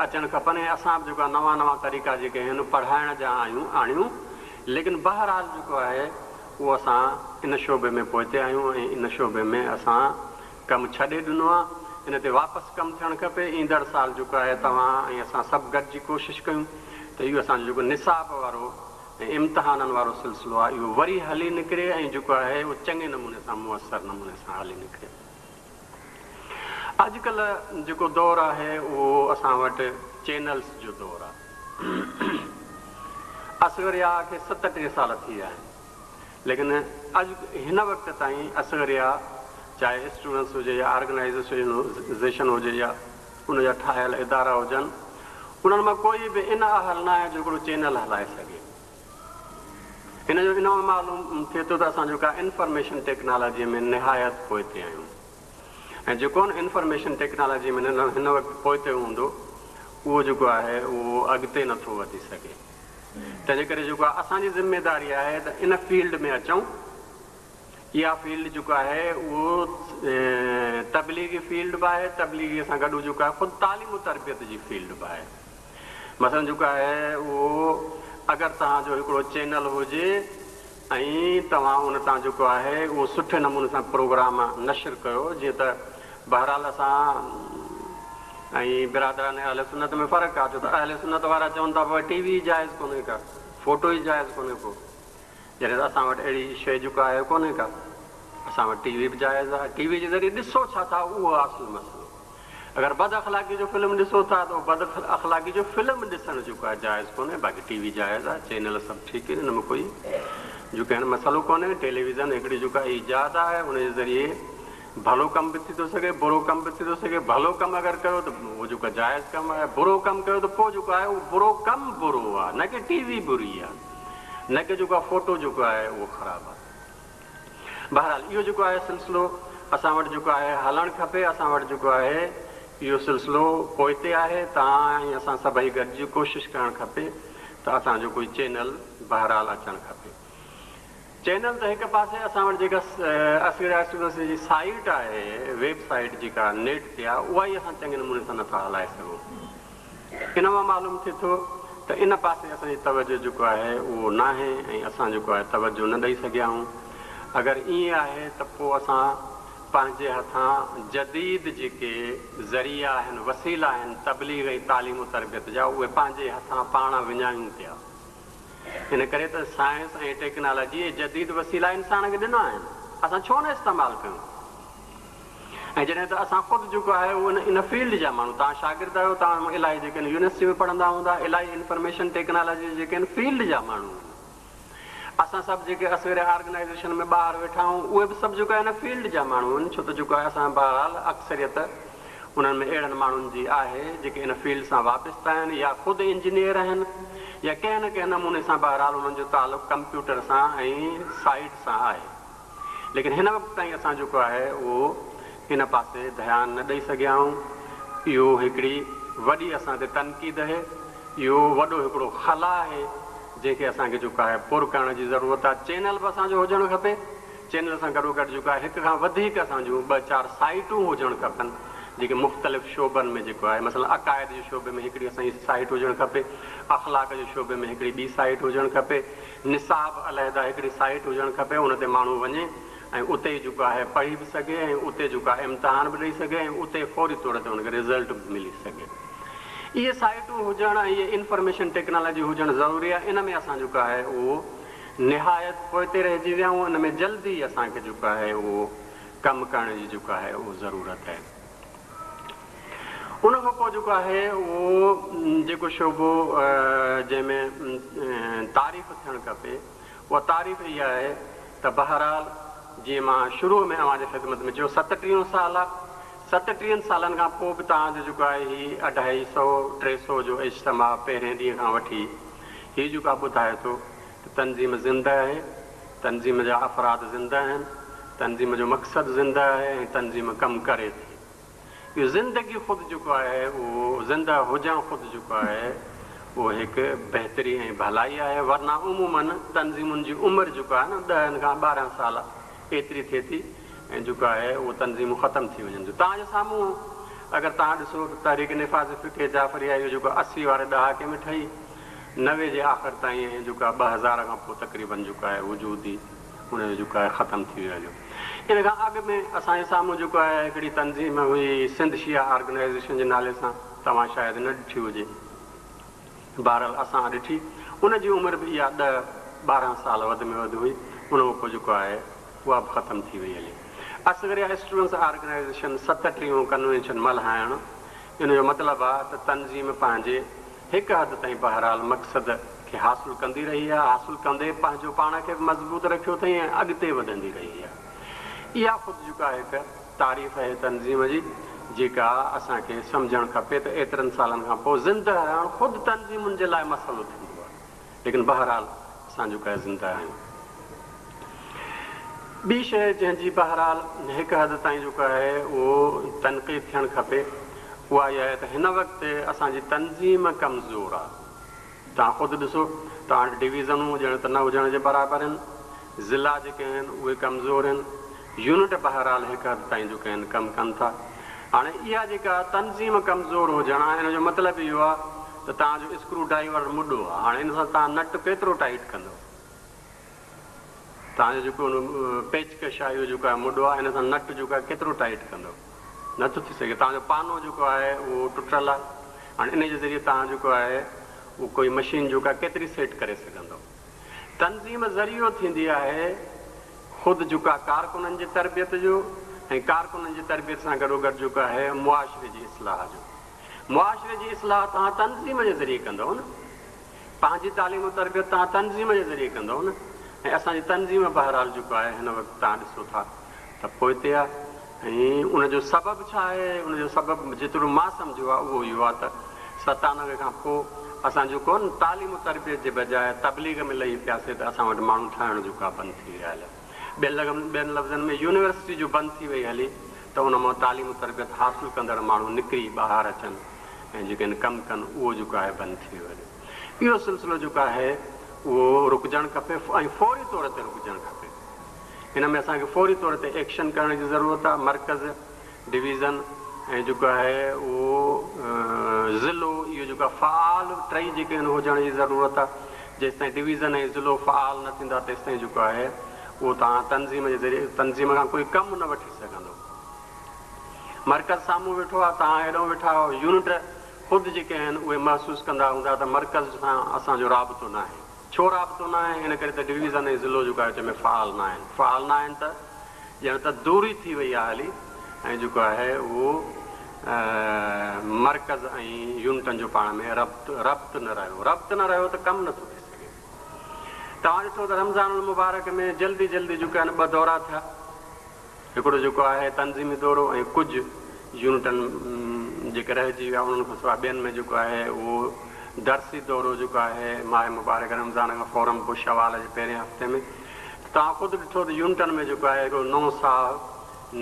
اچڻ کپن ۽ اسان به جيڪو آهي نوان نوان طريقا جيڪي آهن پڙهائڻ جا آيون آڻيون ليڪن بهرحال جيڪو آهي اهو اسان ان شعبي ۾ پوئتي آهيون ۽ ان شعبي ۾ اسان ڪم ڇڏي ڏنو آهي ان تي واپس ڪم ٿيڻ کپي ايندڙ سال جيڪو آهي توهان ۽ اسان سڀ گڏجي ڪوشش ڪيون ته اهو اسان جو جيڪو نصاب وارو ۽ امتحانن وارو سلسلو آهي اهو وري هلي نڪري ۽ جيڪو آهي اهو چڱي نموني سان موثر نموني سان هلي نڪري. اڄڪلهه جيڪو دور آهي اهو اسان وٽ چينلز جو دور آهي. اصغر يحيٰ کي 37 سال ٿي ويا آهن ليڪن اڄ هن وقت تائين اصغر يحيٰ چاهي اسٽوڊنٽس هجي يا آرگنائيزيشن هجي يا ان جا ٺاهيل ادارا هجن انهن مان ڪوئي به ان اهل نه آهي جو هڪڙو چينل هلائي سگهي. ان جو ان مان معلوم ٿئي ٿو ته اسان جيڪا انفارميشن ٽيڪنالاجيء ۾ نهايت پوئتي آهيون ۽ جيڪو ان انفارميشن ٽيڪنالاجيء ۾ هن وقت پوئتي هوندو اهو جيڪو آهي اهو اڳتي نه ٿو وڌي سگهي. تنهنجي ڪري جيڪو آهي اسان جي ذميداري آهي ته ان فيلڊ ۾ اچون. اها فيلڊ جيڪو آهي اهو تبليغي فيلڊ به آهي، تبليغي سان گڏ جيڪو آهي خود تعليم و تربيت جي فيلڊ به آهي. مثلاً جيڪو آهي اهو اگر توهان جو هڪڙو چينل هجي ۽ توهان ان تان جيڪو آهي اهو سٺي نموني سان پروگرام نشر ڪيو جيئن ته بهرحال اسان ۽ برادران اهل سنت ۾ فرق آهي ڇو ته اهل سنت وارا چون ٿا بابا ٽي وي ئي جائز ڪونهي ڪا فوٽو ئي جائز ڪونهي ڪو جڏهن ته اسان وٽ اهڙي شيء جيڪو آهي ڪونهي ڪا. اسان وٽ ٽي وي به جائز آهي. ٽي وي جي ذريعي ڏسو ڇا ٿا اهو آهي اصل مسئلو. اگر بد اخلاقي جو فلم ڏسو ٿا ته اهو بد اخلاقي جو فلم ڏسڻ جيڪو آهي جائز ڪونهي باقي ٽي وي جائز آهي چينل سڀ ٺيڪ آهن ان ۾ ڪوئي جيڪو آهي مسئلو ڪونهي. ٽيليويزن هڪڙي جيڪو آهي ايجاد آهي ان جي ذريعي ڀلو ڪم به ٿي ٿو سگهي برو ڪم به ٿي ٿو سگهي. ڀلو ڪم اگر ڪيو ته اهو جيڪو آهي جائز ڪم آهي برو ڪم ڪيو ته پوء جيڪو آهي اهو برو ڪم برو آهي نه ڪي ٽي وي بري آهي. نه ڪي جيڪو آهي فوٽو جيڪو آهي اهو خراب آهي. بهرحال اهو جيڪو آهي سلسلو اسان وٽ جيڪو آهي هلڻ کپي اسان وٽ جيڪو آهي اهو سلسلو پوئتي آهي توهان ۽ اسان سڀئي گڏجي ڪوشش ڪرڻ کپي ته اسان جو ڪوئي چينل بهرحال اچڻ کپي. چينل ته هڪ پاسي اسان وٽ جيڪا اصغر اسٽوڊنٽس جي سائيٽ آهي ويب سائيٽ جيڪا نيٽ تي آهي اها ئي اسان چڱي نموني سان نٿا هلائي سگهون. ان مان معلوم ٿئي ٿو ته ان پاسي اسان جي توجه جيڪو آهي اهو ناهي ۽ اسان جيڪو آهي توجه نه ڏئي سگهيا آهيون. اگر ائين آهي ته پوء اسان پنهنجي هٿان جديد جيڪي ذريعا آهن، وسيلا آهن تبليغ ۽ تعليم و تربيت جا اهي پنهنجي هٿان پاڻ وڃايون پيا. ان ڪري ته سائنس ۽ ٽيڪنالاجي اهي جديد وسيلا انسان کي ڏنا آهن، اسان ڇو نه استعمال ڪيون؟ ۽ جڏهن ته اسان خود جيڪو آهي اهو ان فيلڊ جا ماڻهو، توهان شاگرد آهيو، توهان مان الائي جيڪي آهن يونيورسٽي ۾ پڙهندا هوندا، الائي انفارميشن ٽيڪنالاجي جي جيڪي آهن فيلڊ جا ماڻهو آهن. اسان سڀ جيڪي اصغريه آرگنائيزيشن ۾ ٻاهر ويٺا آهيون اهي به سڀ جيڪو آهي ان فيلڊ جا ماڻهو آهن ڇو ته جيڪو آهي اسان بهرحال اڪثريت انهن ۾ اهڙن ماڻهن جي آهي جيڪي ان فيلڊ سان وابسته آهن يا خود انجنيئر آهن يا ڪنهن نه ڪنهن نموني سان بهرحال انهن جو تعلق ڪمپيوٽر سان ۽ سائيٽ سان آهي. ليڪن هن وقت تائين اسان جيڪو آهي اهو ان پاسي ڌيان نه ڏئي سگهيا آهيون. اهو هڪڙي وڏي اسان تي تنقيد اهي. اهو وڏو هڪڙو خلا آهي جنهن کي اسان کي جيڪو آهي پر ڪرڻ جي ضرورت آهي. چينل به اسان جو هجڻ کپي. چينل سان گڏوگڏ جيڪو آهي هڪ کان وڌيڪ اسان جون ٻه چار سائيٽون هجڻ کپن جيڪي مختلف شعبن ۾ جيڪو آهي مثلاً عقائد جي شعبي ۾ هڪڙي اسان جي سائيٽ هجڻ کپي، اخلاق جي شعبي ۾ هڪڙي ٻي سائيٽ هجڻ کپي. نصاب علحده هڪڙي سائيٽ هجڻ کپي ان تي ماڻهو وڃي ۽ اتي ئي جيڪو آهي پڙهي به سگهي ۽ اتي جيڪو آهي امتحان به ڏئي سگهي ۽ اتي فوري طور تي ان کي رزلٽ به ملي سگهي. اهي سائيٽون هجڻ ۽ اهي انفارميشن ٽيڪنالاجي هجڻ ضروري آهي ان ۾ اسان جيڪو آهي اهو نهايت پوئتي رهجي ويا آهيون ان ۾ جلدي اسان کي جيڪو آهي اهو ڪم ڪرڻ جي جيڪو آهي اهو ضرورت آهي. ان کان پوء جيڪو آهي اهو جيڪو شعبو جنهن ۾ تعريف ٿيڻ کپي اها تعريف اها آهي ته بهرحال جيئن مان شروع ۾ اوهان جي خدمت ۾ چيو ستٽيهون سال آهي ستٽيهن سالن کان پوء به توهان جو جيڪو آهي هي اڍائي سئو ٽي سئو جو اجتماع پهرين ڏينهن کان وٺي هي جيڪو آهي ٻڌائي ٿو ته تنظيم زنده آهي، تنظيم جا افراد زنده آهن، تنظيم جو مقصد زنده آهي ۽ تنظيم ڪم ڪري ٿي. اهو زندگي خود جيڪو آهي اهو زنده هجڻ خود جيڪو آهي اهو هڪ بهتري ۽ ڀلائي آهي ورنه عموماً تنظيمن جي عمر جيڪو آهي نه ڏهن کان 12 سال ايتري ٿئي ٿي ۽ جيڪو آهي اهو تنظيمون ختم ٿي وڃن ٿيون. توهان جي سامهون اگر توهان ڏسو ته تحريڪ نفاذ فقه جعفريه اهو جيڪو 80 واري ڏهاڪي ۾ ٺهي 90 جي آخر تائين ۽ جيڪو آهي 2000 کان پوء تقريباً جيڪو آهي وجود ئي ان جو جيڪو آهي ختم ٿي ويو هليو. ان کان اڳ ۾ اسان جي سامهون جيڪو آهي هڪڙي تنظيم هئي سنڌ شيعه آرگنائيزيشن جي نالي سان توهان شايد نه ڏٺي هجي. بهرحال اسان ڏٺي. ان جي عمر به اها ڏهه 12 سال وڌ ۾ وڌ هئي. ان کان پوء جيڪو آهي اها به ختم ٿي وئي هلي. اصغريه اسٽوڊنٽس آرگنائيزيشن 37 ڪنوينشن ملهائڻ ان جو مطلب آ ته تنظيم پنهنجي هڪ حد تائين بهرحال مقصد کي حاصل ڪندي رهي آ، حاصل ڪندي پنهنجو پاڻ کي به مضبوط رکيو اٿئي ۽ اڳتي وڌندي رهي آ. اها خود جيڪا هڪ تعريف آهي تنظيم جي جيڪا اسان کي سمجهڻ کپي ته ايترن سالن کان پوء زنده رهڻ خود تنظيمن جي لاء مسئلو ٿيندو آ ليڪن بهرحال اسان جيڪا زنده آهيون. ٻي شيء جنهن جي بهرحال هڪ حد تائين جيڪو آهي اهو تنقيد ٿيڻ کپي اها اها آهي ته هن وقت اسان جي تنظيم ڪمزور آهي. توهان خود ڏسو توهان وٽ ڊويزنون ڄڻ ته نه هجڻ جي برابر آهن، ضلعا جيڪي آهن اهي ڪمزور آهن، يونٽ بهرحال هڪ حد تائين جيڪي آهن ڪم ڪن ٿا. هاڻي اها جيڪا تنظيم ڪمزور هجڻ آهي ان جو مطلب اهو آهي ته توهان جو اسڪرو ڊرائيور مڏو آهي هاڻي ان سان توهان نٽ ڪيترو ٽائيٽ ڪندؤ؟ توهان جو جيڪو پيچڪش آهي اهو جيڪو آهي مڏو آهي ان سان نٽ جيڪو آهي ڪيترو ٽائيٽ ڪندؤ؟ نه ٿو ٿي سگهي. توهان جو پانو جيڪو آهي اهو ٽٽل آهي هاڻي ان جي ذريعي توهان جيڪو آهي اهو ڪوئي مشين جيڪو آهي ڪيتري سيٽ ڪري سگهندؤ؟ تنظيم ذريعو ٿيندي آهي خود جيڪو آهي ڪارڪنن جي تربيت جو ۽ ڪارڪنن جي تربيت سان گڏوگڏ جيڪو آهي معاشري جي اصلاح جو. معاشري جي اصلاح توهان تنظيم جي ذريعي ڪندؤ نه. پنهنجي تعليم و تربيت توهان تنظيم جي ذريعي ڪندؤ نه ۽ اسان جي تنظيم بهرحال جيڪو آهي هن وقت توهان ڏسو ٿا ته پوئتي آهي ۽ ان جو سبب ڇا آهي؟ ان جو سبب جيترو مان سمجهيو آهي اهو اهو آهي ته 97 کان پوء اسان جيڪو آهي نه تعليم و تربيت جي بجاء تبليغ ۾ لهي پياسي ته اسان وٽ ماڻهو ٺاهڻ جيڪو آهي بند ٿي ويا هليا. ٻين لفظن ۾ يونيورسٽي جو بند ٿي وئي هلي ته ان مان تعليم و تربيت حاصل ڪندڙ ماڻهو نڪري ٻاهر اچن ۽ جيڪي آهن ڪم ڪن اهو جيڪو آهي بند ٿي ويو هليو. اهو سلسلو جيڪو آهي اهو رڪجڻ کپي ۽ فوري طور تي رڪجڻ کپي. ان ۾ اسان کي فوري طور تي ايڪشن ڪرڻ جي ضرورت آهي. مرڪز، ڊويزن ۽ جيڪو آهي اهو ضلعو اهو جيڪو آهي فعال ٽئي جيڪي آهن هجڻ جي ضرورت آهي. جيستائين ڊويزن ۽ ضلعو فعال نه ٿيندا تيستائين جيڪو آهي اهو توهان تنظيم جي ذريعي تنظيم کان ڪوئي ڪم نه وٺي سگهندو. مرڪز سامهون ويٺو آهي توهان هيڏانهن ويٺا آهيو. يونٽ خود جيڪي آهن اهي محسوس ڪندا هوندا ته مرڪز سان اسان جو رابطو ناهي. ڇو رابطو ناهي؟ ان ڪري ته ڊويزن ۽ ضلعو جيڪو آهي وچ ۾ فعال ناهن. فعال ناهن ته ڄڻ ته دوري ٿي وئي آهي هلي ۽ جيڪو آهي اهو مرڪز ۽ يونٽن جو پاڻ ۾ ربط ربط نه رهيو. ربط نه رهيو ته ڪم نٿو ٿي سگهي. توهان ڏٺو ته رمضان المبارڪ ۾ جلدي جلدي جيڪي آهن ٻه دورا ٿيا. هڪڙو جيڪو آهي تنظيمي دورو ۽ ڪجهه يونٽن جيڪي رهجي ويا انهن کان سواء ٻين ۾ جيڪو آهي اهو درسي دورو جيڪو آهي ماهه مبارڪ رمضان کان فورن پوء شوال جي پهرين هفتي ۾ ته توهان خود ڏٺو ته يونٽن ۾ جيڪو آهي هڪڙو نئون ساهه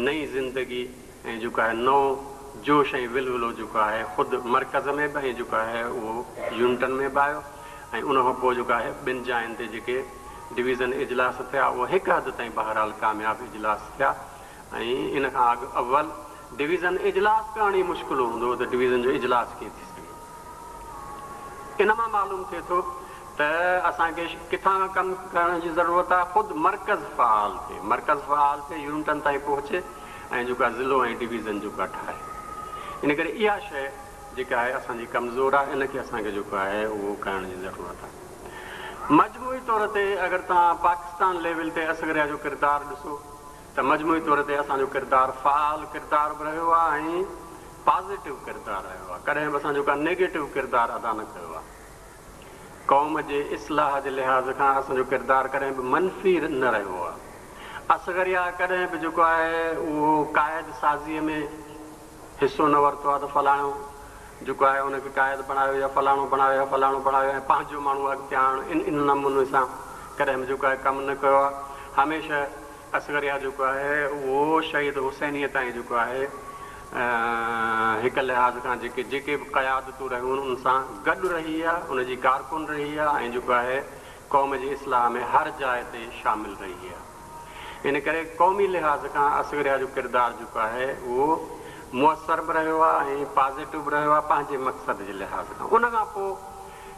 نئين زندگي ۽ جيڪو آهي نئون جوش ۽ ولولو جيڪو آهي خود مرڪز ۾ به ۽ جيڪو آهي اهو يونٽن ۾ به آيو ۽ ان کان پوء جيڪو آهي ٻن جاين تي جيڪي ڊويزن اجلاس ٿيا اهي هڪ حد تائين بهرحال ڪامياب اجلاس ٿيا ۽ ان کان اڳ اول ڊويزن اجلاس ڪرڻ ئي مشڪل هوندو هو ته ڊويزن جو اجلاس ڪيئن ٿي سگهي. ان مان معلوم ٿئي ٿو ته اسان کي ڪٿان کان ڪم ڪرڻ جي ضرورت آهي، خود مرڪز فعال ٿئي، مرڪز فعال ٿئي يونٽن تائين پهچي ۽ جيڪو آهي ضلعو ۽ ڊويزن جيڪو آهي ٺاهي. ان ڪري اها شيء جيڪا آهي اسان جي ڪمزور آهي ان کي اسان کي جيڪو آهي اهو ڪرڻ جي ضرورت آهي. مجموعي طور تي اگر توهان پاڪستان ليول تي اصغريه جو ڪردار ڏسو ته مجموعي طور تي اسان جو ڪردار فعال ڪردار به رهيو آهي ۽ پازيٽو ڪردار رهيو آهي ڪڏهن به اسان جو ڪا نيگيٽو ڪردار ادا نه ڪيو آهي. قوم جي اصلاح جي لحاظ کان اسان جو ڪردار ڪڏهن به منفي نه رهيو آهي. اصغريه ڪڏهن به جيڪو آهي اهو قائد سازيء ۾ حصو نه ورتو آهي ته فلاڻو جيڪو آهي ان کي قائد بڻايو يا فلاڻو بڻايو يا فلاڻو بڻايو ۽ پنهنجو ماڻهو اڳتي آڻڻ ان ان نموني سان ڪڏهن به جيڪو آهي ڪم نه ڪيو آهي. هميشه اصغريه جيڪو آهي اهو شهيد حسينيء تائين جيڪو آهي هڪ لحاظ کان جيڪي جيڪي به قيادتون رهيون ان سان گڏ رهي آ، ان جي ڪارڪن رهي آ ۽ جيڪو آهي قوم جي اصلاح ۾ هر جاء تي شامل رهي آ. ان ڪري قومي لحاظ کان اصغريا جو ڪردار جيڪو آهي اهو موثر به رهيو آ ۽ پازيٽو به رهيو آ پنهنجي مقصد جي لحاظ کان. ان کان پوء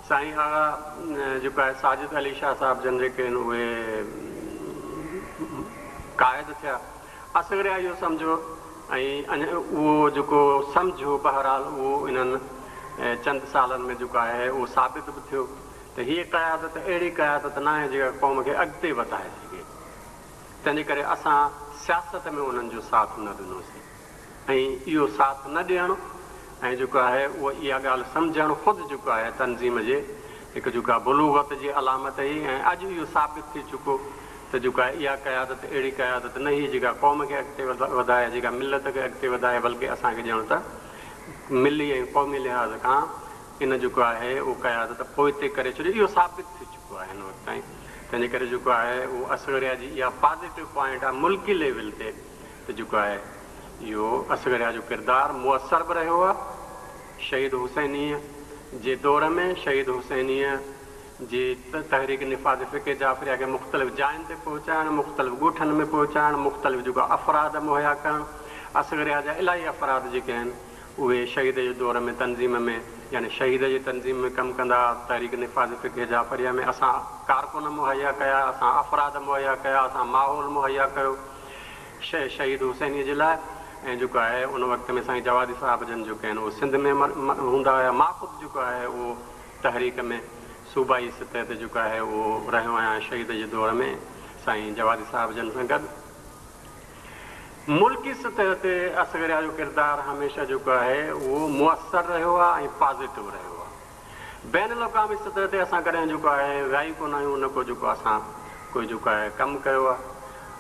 سائين آغا جيڪو آهي ساجد علي شاهه صاحب جن جيڪي آهن اهي قائد ٿيا. اصغريا اهو سمجهيو ۽ اهو جيڪو سمجهيو بهرحال اهو انهن چند سالن ۾ جيڪو آهي اهو ثابت به ٿيو ته هيء قيادت اهڙي قيادت ناهي جيڪا قوم کي اڳتي وڌائي سگهي. تنهنجي ڪري اسان سياست ۾ انهن جو ساٿ نه ڏنوسين ۽ اهو ساٿ نه ڏيڻ ۽ جيڪو آهي اهو اها ڳالهه سمجهڻ خود جيڪو آهي تنظيم جي هڪ جيڪو آهي بلوغت جي علامت هئي ۽ اڄ اهو ثابت ٿي چڪو ته جيڪو آهي اها قيادت اهڙي قيادت نه هئي جيڪا قوم کي اڳتي وڌائي، جيڪا ملت کي اڳتي وڌائي بلڪه اسان کي ڄڻ ته ملي ۽ قومي لحاظ کان ان جيڪو آهي اهو قيادت پوئتي ڪري ڇڏيو اهو ثابت ٿي چڪو آهي هن وقت تائين تنهنجي ڪري جيڪو آهي اهو اصغريا جي اها پازيٽو پوائنٽ آهي ملڪي ليول تي ته جيڪو آهي اهو اصغريا جو ڪردار موثر به رهيو آهي شهيد حسينيء جي دور ۾ شهيد حسينيء جي تحريڪ نفاذ فقه جعفريه کي مختلف جاين تي پهچائڻ، مختلف ڳوٺن ۾ پهچائڻ، مختلف جيڪو افراد مهيا ڪرڻ، اصغريا جا الاهي افراد جيڪي آهن اهي شهيد جي دور ۾ تنظيم ۾ يعني شهيد جي تنظيم ۾ ڪم ڪندا ها، تحريڪ نفاذ فقه جعفريه ۾ اسان ڪارڪن مهيا ڪيا، اسان افراد مهيا ڪيا، اسان ماحول مهيا ڪيو شهيد حسينيء جي لاء ۽ جيڪو آهي ان وقت ۾ سائين جوادي صاحب جن جيڪي آهن اهي سنڌ ۾ هوندا هيا، مان خود جيڪو آهي اهو تحريڪ ۾ صوبائي سطح تي جيڪو آهي اهو رهيو آهيان شهيد جي دور ۾ سائين جوادي صاحب جن سان گڏ. ملڪي سطح تي اصغريا جو ڪردار هميشه جيڪو آهي اهو موثر رهيو آهي ۽ پازيٽو رهيو آهي. بين الاقوامي سطح تي اسان ڪڏهن جيڪو آهي ويا ئي ڪونه آهيون نه ڪو جيڪو اسان ڪوئي جيڪو آهي ڪم ڪيو آهي.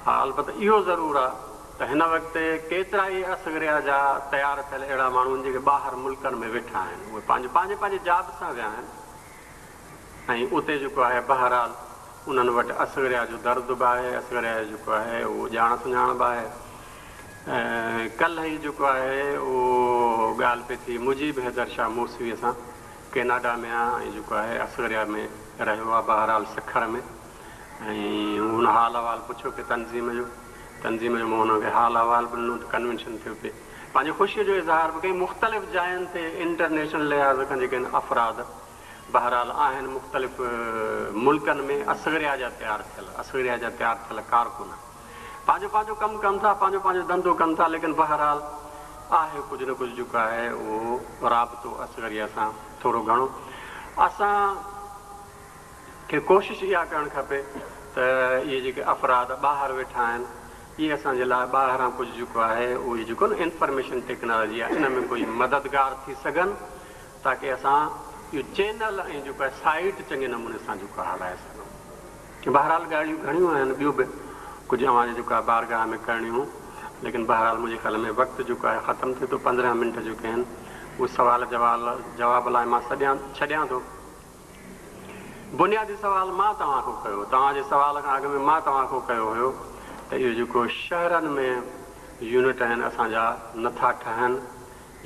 ها البته اهو ضرور آهي ته هن وقت ڪيترائي اصغريا جا تيار ٿيل اهڙا ماڻهو آهن جيڪي ٻاهر ملڪن ۾ ويٺا آهن اهي پنهنجو پنهنجي پنهنجي جاب سان ويا آهن ۽ اتي جيڪو آهي بهرحال انهن وٽ اصغريا جو درد به آهي اصغريا جو جيڪو آهي اهو ڄاڻ سڃاڻ به آهي ڪلهه ئي جيڪو آهي اهو ڳالهه پئي ٿي مجيب حيدر شاهه موسويء سان ڪيناڊا ۾ آهي ۽ جيڪو آهي اصغريا ۾ رهيو آهي بهرحال سکر ۾ ۽ هن حال احوال پڇيو پئي تنظيم جو تنظيم جو مون هن کي حال احوال به ڏنو ته ڪنوينشن ٿيو پئي پنهنجي خوشيء جو اظهار به ڪيائين مختلف جاين تي انٽرنيشنل لحاظ کان جيڪي آهن افراد بهرحال آهن مختلف ملڪن ۾ اصغريا جا تيار ٿيل اصغريا جا تيار ٿيل ڪارڪن پنهنجو پنهنجو ڪم ڪن ٿا پنهنجو پنهنجو ڌنڌو ڪن ٿا ليڪن بهرحال آهي ڪجهه نه ڪجهه جيڪو آهي اهو رابطو اصغريا سان ٿورو گهڻو اسان کي ڪوشش اها ڪرڻ کپي ته اهي جيڪي افراد ٻاهر ويٺا آهن اهي اسان جي لاء ٻاهران ڪجهه جيڪو آهي اهي جيڪو نه انفارميشن ٽيڪنالاجي آهي ان ۾ ڪوئي مددگار ٿي سگهن تاڪه اسان اهو چينل ۽ جيڪو آهي سائيٽ چڱي نموني سان جيڪو آهي هلائي سگهون. بهرحال ڳالهيون گهڻيون آهن ٻيون به ڪجهه اوهان جي جيڪو آهي بارگاهه ۾ ڪرڻيون ليڪن بهرحال منهنجي خيال ۾ وقت جيڪو آهي ختم ٿئي ٿو 15 منٽ جيڪي آهن اهي سوال جواب لاء مان سڏيان ڇڏيان ٿو. بنيادي سوال مان توهان کان ڪيو، توهان جي سوال کان اڳ ۾ مان توهان کان ڪيو هيو ته اهو جيڪو شهرن ۾ يونٽ آهن اسان جا نه ٿا ٺهن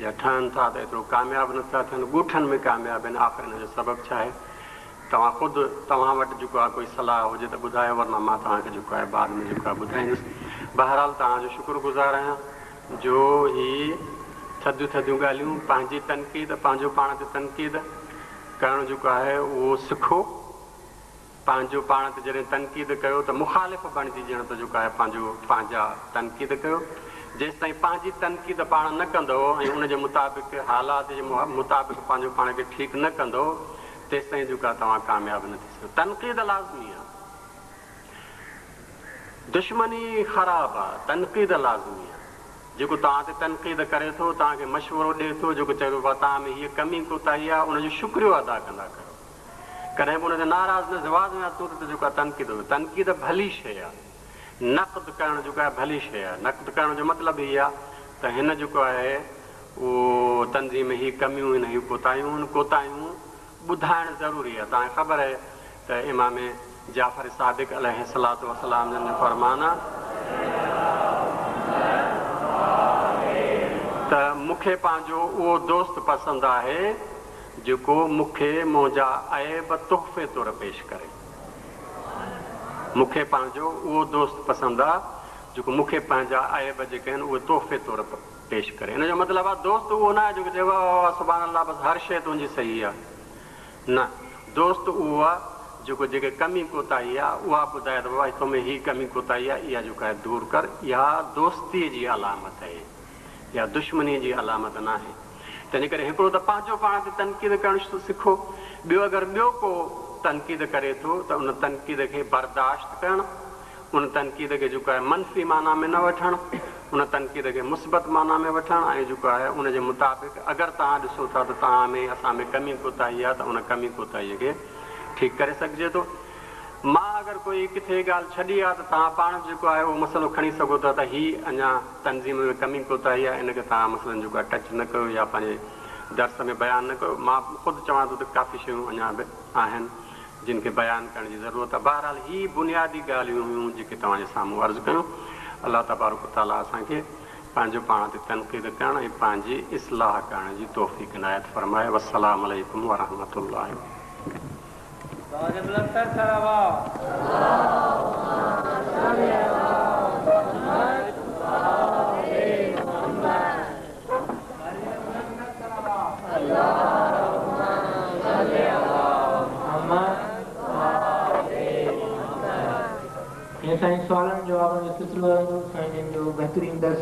يا ٺهن ٿا ته ايترو ڪامياب نه ٿا ٿين، ڳوٺن ۾ ڪامياب آهن، آخر ان جو سبب ڇا آهي؟ توهان خود توهان وٽ جيڪو آهي ڪوئي صلاح هجي ته ٻڌايو ورنه مان توهان کي جيڪو آهي بعد ۾ جيڪو آهي ٻڌائيندس. بهرحال توهان جو شڪر گذار آهيان جو هي ٿڌيون ٿڌيون ڳالهيون پنهنجي تنقيد پنهنجو پاڻ تي تنقيد ڪرڻ جيڪو آهي اهو سکو. پنهنجو پاڻ تي جڏهن تنقيد ڪيو ته مخالف بڻجي ڄڻ ته جيڪو آهي پنهنجو پنهنجا تنقيد ڪيو. جيستائين پنهنجي تنقيد پاڻ نه ڪندؤ ۽ ان جي مطابق حالات جي مطابق پنهنجو پاڻ کي ٺيڪ نه ڪندؤ تيستائين جيڪو آهي توهان ڪامياب نه ٿي سگهندؤ. تنقيد لازمي آهي. دشمني خراب آهي. تنقيد لازمي آهي. جيڪو توهان تي تنقيد ڪري ٿو، توهان کي مشورو ڏئي ٿو، جيڪو چئي ٿو بابا توهان ۾ هيء ڪمي ڪوتاهي آهي، ان جو شڪريو ادا ڪندا ڪريو. ڪڏهن به ان تي ناراض نه ٿيو. واضح آهي تون ته جيڪو آهي تنقيد ٿو. تنقيد ڀلي شيء آهي. نقد ڪرڻ جيڪو آهي ڀلي شيء آهي. نقد ڪرڻ جو مطلب هي آهي ته هن جيڪو آهي اهو تنظيم ۾ هي ڪميون آهن، هي ڪوتاهيون آهن. ڪوتاهيون ٻڌائڻ ضروري آهي. توهان کي خبر آهي ته امام جعفر صادق عليه الصلوة والسلام جن جو فرمان آهي ته. مون کي پنهنجو اهو دوست پسند آهي جيڪو مون کي منهنجا عيب تحفي طور پيش ڪري. مون کي پنهنجو اهو دوست پسند آ جيڪو مون کي پنهنجا عيب جيڪي آهن اهي تحفي طور پيش ڪري. ان جو مطلب آ دوست اهو نه آهي جيڪو چئي واه واه سبحان الله بس هر شيء تنهنجي صحيح آ. نه دوست اهو آ جيڪو جيڪي ڪمي ڪوتاهي آ اها ٻڌائي ته بابا تو ۾ هي ڪمي ڪوتاهي آ اها جيڪا آهي دور ڪر. اها دوستيء جي علامت اهي. اها دشمنيء جي علامت ناهي. تنهنجي ڪري هڪڙو ته پنهنجو پاڻ تي تنقيد ڪرڻ سکو، ٻيو اگر ٻيو ڪو تنقيد ڪري ٿو ته ان تنقيد کي برداشت ڪرڻ، ان تنقيد کي جيڪو آهي منفي معنيٰ ۾ نه وٺڻ، ان تنقيد کي مثبت معنيٰ ۾ وٺڻ ۽ جيڪو آهي ان جي مطابق اگر توهان ڏسو ٿا ته توهان ۾ اسان ۾ ڪمي ڪوتاهي آهي ته ان ڪمي ڪوتاهيء کي ٺيڪ ڪري سگهجي ٿو. مان اگر ڪوئي ڪٿي ڳالهه ڇڏي آهي ته توهان پاڻ به جيڪو آهي اهو مسئلو کڻي سگهو ٿا ته هي اڃا تنظيم ۾ ڪمي ڪوتاهي آهي ان کي توهان مثلاً جيڪو آهي ٽچ نه ڪيو يا پنهنجي درس ۾ بيان نه ڪيو. مان خود چوان ٿو ته ڪافي شيون اڃا به آهن جن کي بيان ڪرڻ جي ضرورت آهي. بهرحال هي بنيادي ڳالهيون هيون جيڪي توهان جي سامهون عرض ڪيون. الله تبارڪ و تعاليٰ اسان کي پنهنجو پاڻ تي تنقيد ڪرڻ ۽ پنهنجي اصلاح ڪرڻ جي توفيق عنايت فرمائي. والسلام عليڪم ورحمة الله. آواز بلند تر صلوات. هيئن سائين سوالن جوابن جو سلسلو هلندو سائين جن جو بهترين درس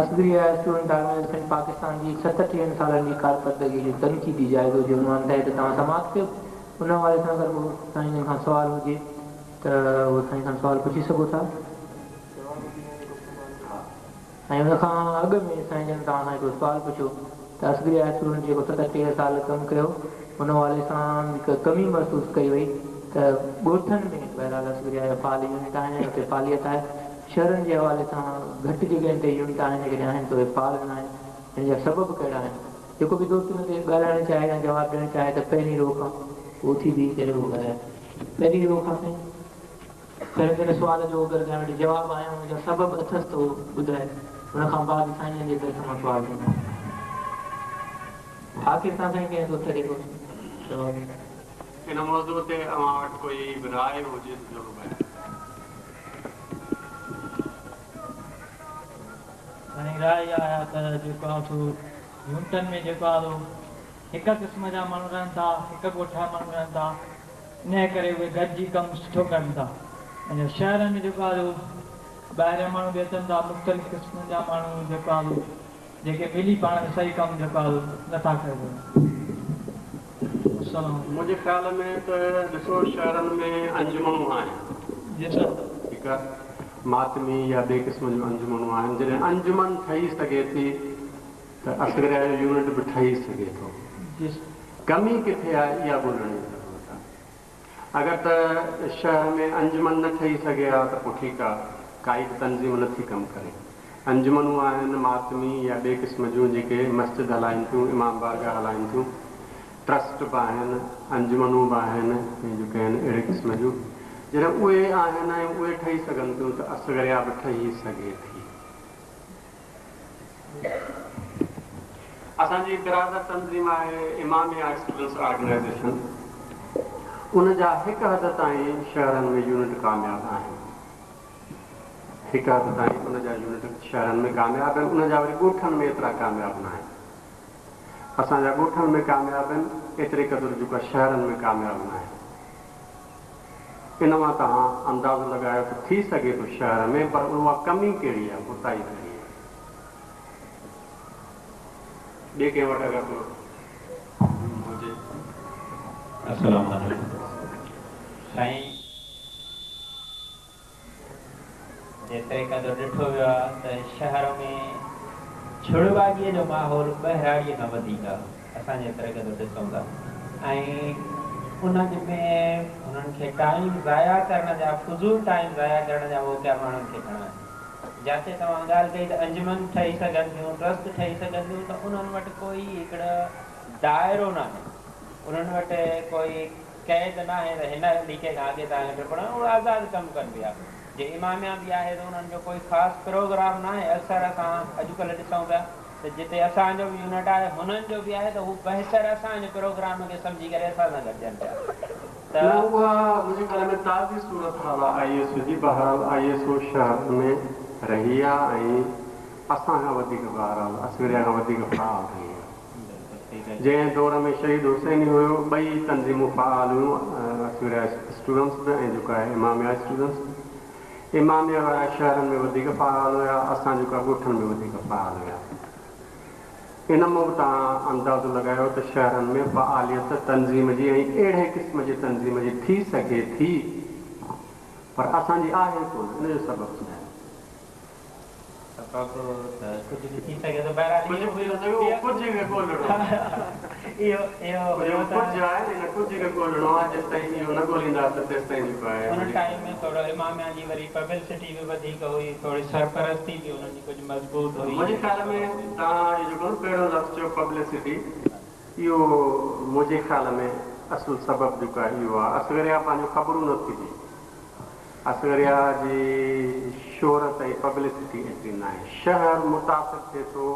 اصغريه اسٽوڊنٽ آرگنائيزيشن پاڪستان جي ستٽيهن سالن جي ڪارڪردگي جو تنقيدي جائزو جي عنوان تحت توهان سماعت ڪيو ان حوالي سان اگر ڪو سائين جن کان سوال هجي ته اهو سائين کان سوال پڇي سگهو ٿا ۽ ان کان اڳ ۾ سائين جن توهان کان هڪڙو سوال پڇيو ته اصغريه اسٽوڊنٽ جيڪو 37 سال ڪم ڪيو ان حوالي سان هڪ ڪمي محسوس ڪئي وئي ته ڳوٺن ۾ بهرحال اصغريه جا فعال يونٽ آهن ۽ اتي فعاليت آهي شهرن جي حوالي سان گهٽ جڳهين تي يونٽ آهن جيڪڏهن آهن ته اهي فعال نه آهن ان جا سبب ڪهڙا آهن جيڪو به دوست ان تي ڳالهائڻ چاهي يا جواب ڏيڻ چاهي ته پهرين رو کان اهو اٿي بيهي ڪري اهو ڳالهائي پهرين رو کان سائين پهرين ته ان سوال جو اگر ڪنهن وٽ جواب آهي ان جا سبب اٿس ته اهو ٻڌائي ان کان بعد سائين جن جي درس مان سوال ٿيندا آخر تان سائين ڪنهن دوست کي ڪو جواب. ان موضوع تي اوهان وٽ ڪوئي به راء هجي ته ضرور بيان ڪريو. سائين راء اها آهي ته جيڪو آهي سو يونٽن ۾ جيڪو آهي سو هڪ قسم جا ماڻهو رهن ٿا هڪ ڳوٺ جا ماڻهو رهن ٿا انهيء ڪري اهي گڏجي ڪم سٺو ڪن ٿا ۽ شهرن ۾ جيڪو آهي سو ٻاهريان ماڻهو به اچن ٿا مختلف قسمن جا ماڻهو جيڪو آهي سو جيڪي ملي پاڻ ۾ صحيح ڪم جيڪو آهي سو نٿا ڪري سگهن. السلام. منهنجي خيال ۾ ته ڏسو شهرن ۾ انجمنون آهن. جي سر. ٺيڪ آهي ماتمي يا ٻئي قسم جون انجمنون آهن جڏهن انجمن ٺهي سگهي ٿي ته اصغريه جو يونٽ به ٺهي سگهي ٿو. جي سر. ڪمي ڪٿي آهي اها ڳولڻ جي ضرورت آهي. اگر ته شهر ۾ انجمن نه ٺهي سگهي ها ته پوء ٺيڪ آهي ڪائي به تنظيم نه ٿي ڪم ڪري. انجمنون آهن ماتمي يا ٻئي قسم جون جيڪي مسجد هلائين ٿيون، امام بارگاهه هلائين ٿيون، ٽرسٽ به آهن، انجمنون به آهن ۽ جيڪي آهن اهڙي قسم جون جڏهن اهي آهن ۽ اهي ٺهي سگهن ٿيون ته اصغريه به ٺهي سگهي ٿي. اسان جي برادر تنظيم آهي اماميه اسٽوڊنٽس آرگنائيزيشن ان جا هڪ حد تائين شهرن ۾ يونٽ ڪامياب آهن. هڪ حد تائين ان جا يونٽ شهرن ۾ ڪامياب آهن ان جا وري ڳوٺن ۾ ايترا ڪامياب ناهن. اسان جا ڳوٺن ۾ ڪامياب آهن ايتري قدر جيڪو شهرن ۾ ڪامياب ناهن. ان مان توهان اندازو لڳايو ته ٿي سگهي ٿو شهر ۾ پر اها ڪمي ڪهڙي آهي ڪوتاهي ڪهڙي آهي. ٻئي ڪنهن وٽ اگر ڪو هجي. السلام عليڪم سائين جيتري قدر ڏٺو ويو آهي ته شهر ۾ ڇڙواڳيء جو ماحول ٻهراڙيء کان وڌيڪ آهي اسان جيتري قدر ڏسون ٿا ۽ انهن ۾ انهن کي ٽائيم ضايع ڪرڻ جا فضول ٽائيم ضايع ڪرڻ جا موقعا ماڻهن کي گهڻا آهن جاتي توهان ڳالهه ڪئي ته انجمن ٺهي سگهن ٿيون ٽرسٽ ٺهي سگهن ٿيون ته انهن وٽ ڪوئي هڪڙو دائرو ناهي انهن وٽ ڪوئي قيد ناهي ته هن ليڪي کان اڳي توهان کي ٽپڻو آهي، اهي آزاد ڪم ڪن پيا. جي اماميا به آهي ته انهن جو ڪوئي خاص پروگرام ناهي، اڪثر اسان اڄڪلهه ڏسون پيا ته جتي اسان جو به يونٽ آهي هنن جو به آهي ته هو بهتر اسان جي پروگرام کي سمجهي ڪري اسان سان گڏجن پيا ته. نه اها منهنجي خيال ۾ تازي صورت حال آهي I S O جي بهرحال I S O شهر ۾ رهي آهي ۽ اسان کان وڌيڪ بهرحال اصغريا کان وڌيڪ فعال رهي آهي. جنهن دور ۾ شهيد حسيني هيو ٻئي تنظيمون فعال هيون اصغريا اسٽوڊنٽس به ۽ جيڪو آهي اماميه اسٽوڊنٽس به. اماميه وارا شهرن ۾ وڌيڪ فعال هيا اسان جيڪا ڳوٺن ۾ وڌيڪ فعال هياسين. ان مان به توهان اندازو لڳايو ته شهرن ۾ فعاليت تنظيم جي ۽ اهڙي قسم جي تنظيم جي ٿي سگهي ٿي پر اسان جي آهي ڪونه ان جو سبب ڇا آهي؟ سبب ته ڪجهه به ٿي سگهي ٿو بهرحال اهو هيو ڪجهه کي ڳولڻو اهو اهو هيو ته ڪجهه آهي نه ان ڪجهه کي ڳولڻو آهي جيستائين اهو نه ڳولينداسين تيستائين جيڪو آهي ان ٽائيم ۾ ٿورو اماميا جي وري پبلسٽي به وڌيڪ هئي ٿوري سرپرستي به انهن جي ڪجهه مضبوط هئي. منهنجي خيال ۾ توهان اهو جيڪو پهريون لفظ چيو پبلسٽي اهو منهنجي خيال ۾ اصل سبب جيڪو آهي اهو آهي اصغريا پنهنجون خبرون نه ٿي ڏئي. اصغريا جي شهرت ۽ پبلسٽي ايتري ناهي. شهر متاثر ٿئي ٿو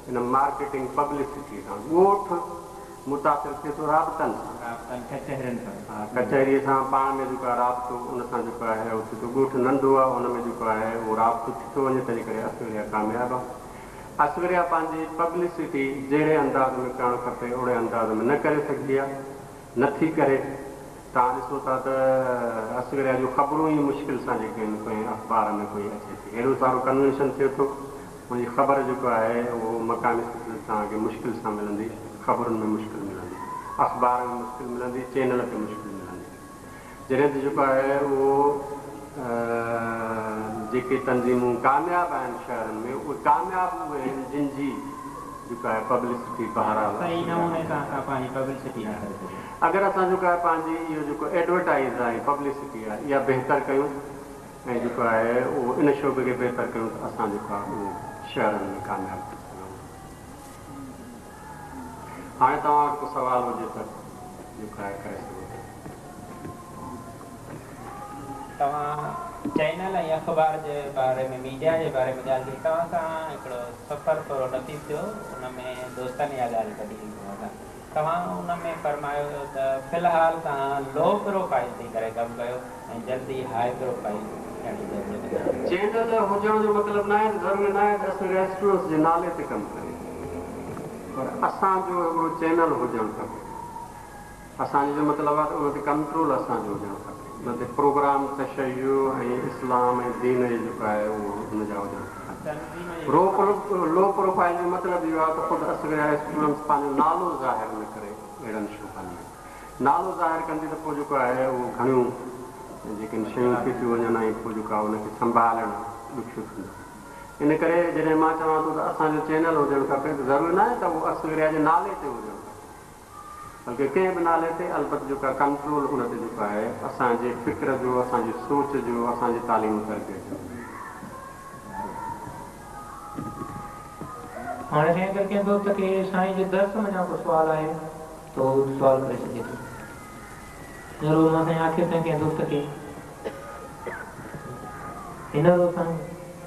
ان مارڪيٽنگ پبلسٽي سان. ڳوٺ متاثر ٿئي ٿو رابطن سان. رابطن ڪچهرين سان. ها ڪچهريء سان پاڻ ۾ جيڪو آهي رابطو ان سان جيڪو آهي اهو ٿئي ٿو. ڳوٺ ننڍو آهي ان ۾ جيڪو آهي اهو رابطو ٿي ٿو وڃي تنهنجي ڪري اصغريا ڪامياب آهي. اصغريا پنهنجي پبلسٽي جهڙي انداز ۾ ڪرڻ کپي اوڙي انداز ۾ نه ڪري سگهي آهي. نه ٿي ڪري. توهان ڏسو ٿا ته اصغريا جون خبرون ئي مشڪل سان جيڪي آهن ڪنهن اخبار ۾ ڪوئي اچي ٿي. هيڏو سارو ڪنوينشن ٿئي ٿو ان جي خبر جيڪو آهي اهو مقامي سطح تي توهان کي مشڪل سان ملندي، خبرن ۾ مشڪل ملندي، اخبار ۾ مشڪل ملندي، چينل تي مشڪل ملندي. جڏهن ته جيڪو آهي اهو جيڪي تنظيمون ڪامياب آهن شهرن ۾ اهي ڪامياب اهي آهن جن جي جيڪو آهي پبلسٽي بهرحال صحيح نموني سان اسان پنهنجي پبلسٽي نه ڪري سگهيا. اگر اسان جيڪو آهي پنهنجي اهو جيڪو ايڊورٽائيز آهي ۽ پبلسٽي آهي اها بهتر ڪيون ۽ جيڪو آهي اهو ان شعبي کي بهتر ڪيون ته اسان جيڪو آهي اهو شهرن ۾ ڪامياب ٿي سگهون ٿا. هاڻي توهان وٽ ڪو سوال هجي ته جيڪو آهي ڪري سگهو ٿا. توهان چينل ۽ اخبار جي باري ۾ ميڊيا جي باري ۾ ڳالهه ڪئي توهان سان هڪڙو سفر ٿورو نصيب ٿيو ان ۾ دوستن اها ڳالهه ڪڍي هئي توهان سان توهان ان ۾ فرمايو هيو ته في الحال توهان لو پروفائيل ٿي ڪري ڪم ڪيو ۽ جلدي هاء پروفائيل ٿيڻ جي ضرورت آهي. چينل هجڻ جو مطلب ناهي ته ضروري ناهي ته اسين ريسٽورنٽس جي نالي تي ڪم ڪريون پر اسان جو هڪڙو چينل هجڻ کپي. اسان جو جو مطلب آهي ته ان تي ڪنٽرول اسان جو هجڻ کپي. ان تي پروگرام تشيع ۽ اسلام ۽ دين جي جيڪو آهي اهو ان جا هجڻ کپن. رو لو پروفائيل جو مطلب اهو آهي ته خود اصغريا اسٽوڊنٽس پنهنجو نالو ظاهر نه ڪري اهڙن شعبن ۾ نالو ظاهر ڪندي ته پوء جيڪو آهي اهو گهڻيون جيڪي شيون ٿي ٿيون وڃن ۽ پوء جيڪو آهي ان کي سنڀالڻ ڏکيو ٿيندو. ان ڪري جڏهن مان چوان ٿو ته اسان جو چينل هجڻ کپي ته ضروري ناهي ته اهو اصغريا جي نالي تي هجڻ کپي. بلڪه ڪنهن به نالي تي البت جيڪو ڪنٽرول ان تي جيڪو آهي اسان جي فڪر جو اسان جي سوچ جو اسان جي تعليم و تربيت جو هجي. هاڻي سائين اگر ڪنهن دوست کي سائين جي درس منجهان ڪو سوال آهي ته هو سوال ڪري سگهي ٿو. ضرور مان سائين آخر تائين ڪنهن دوست کي هن رو سائين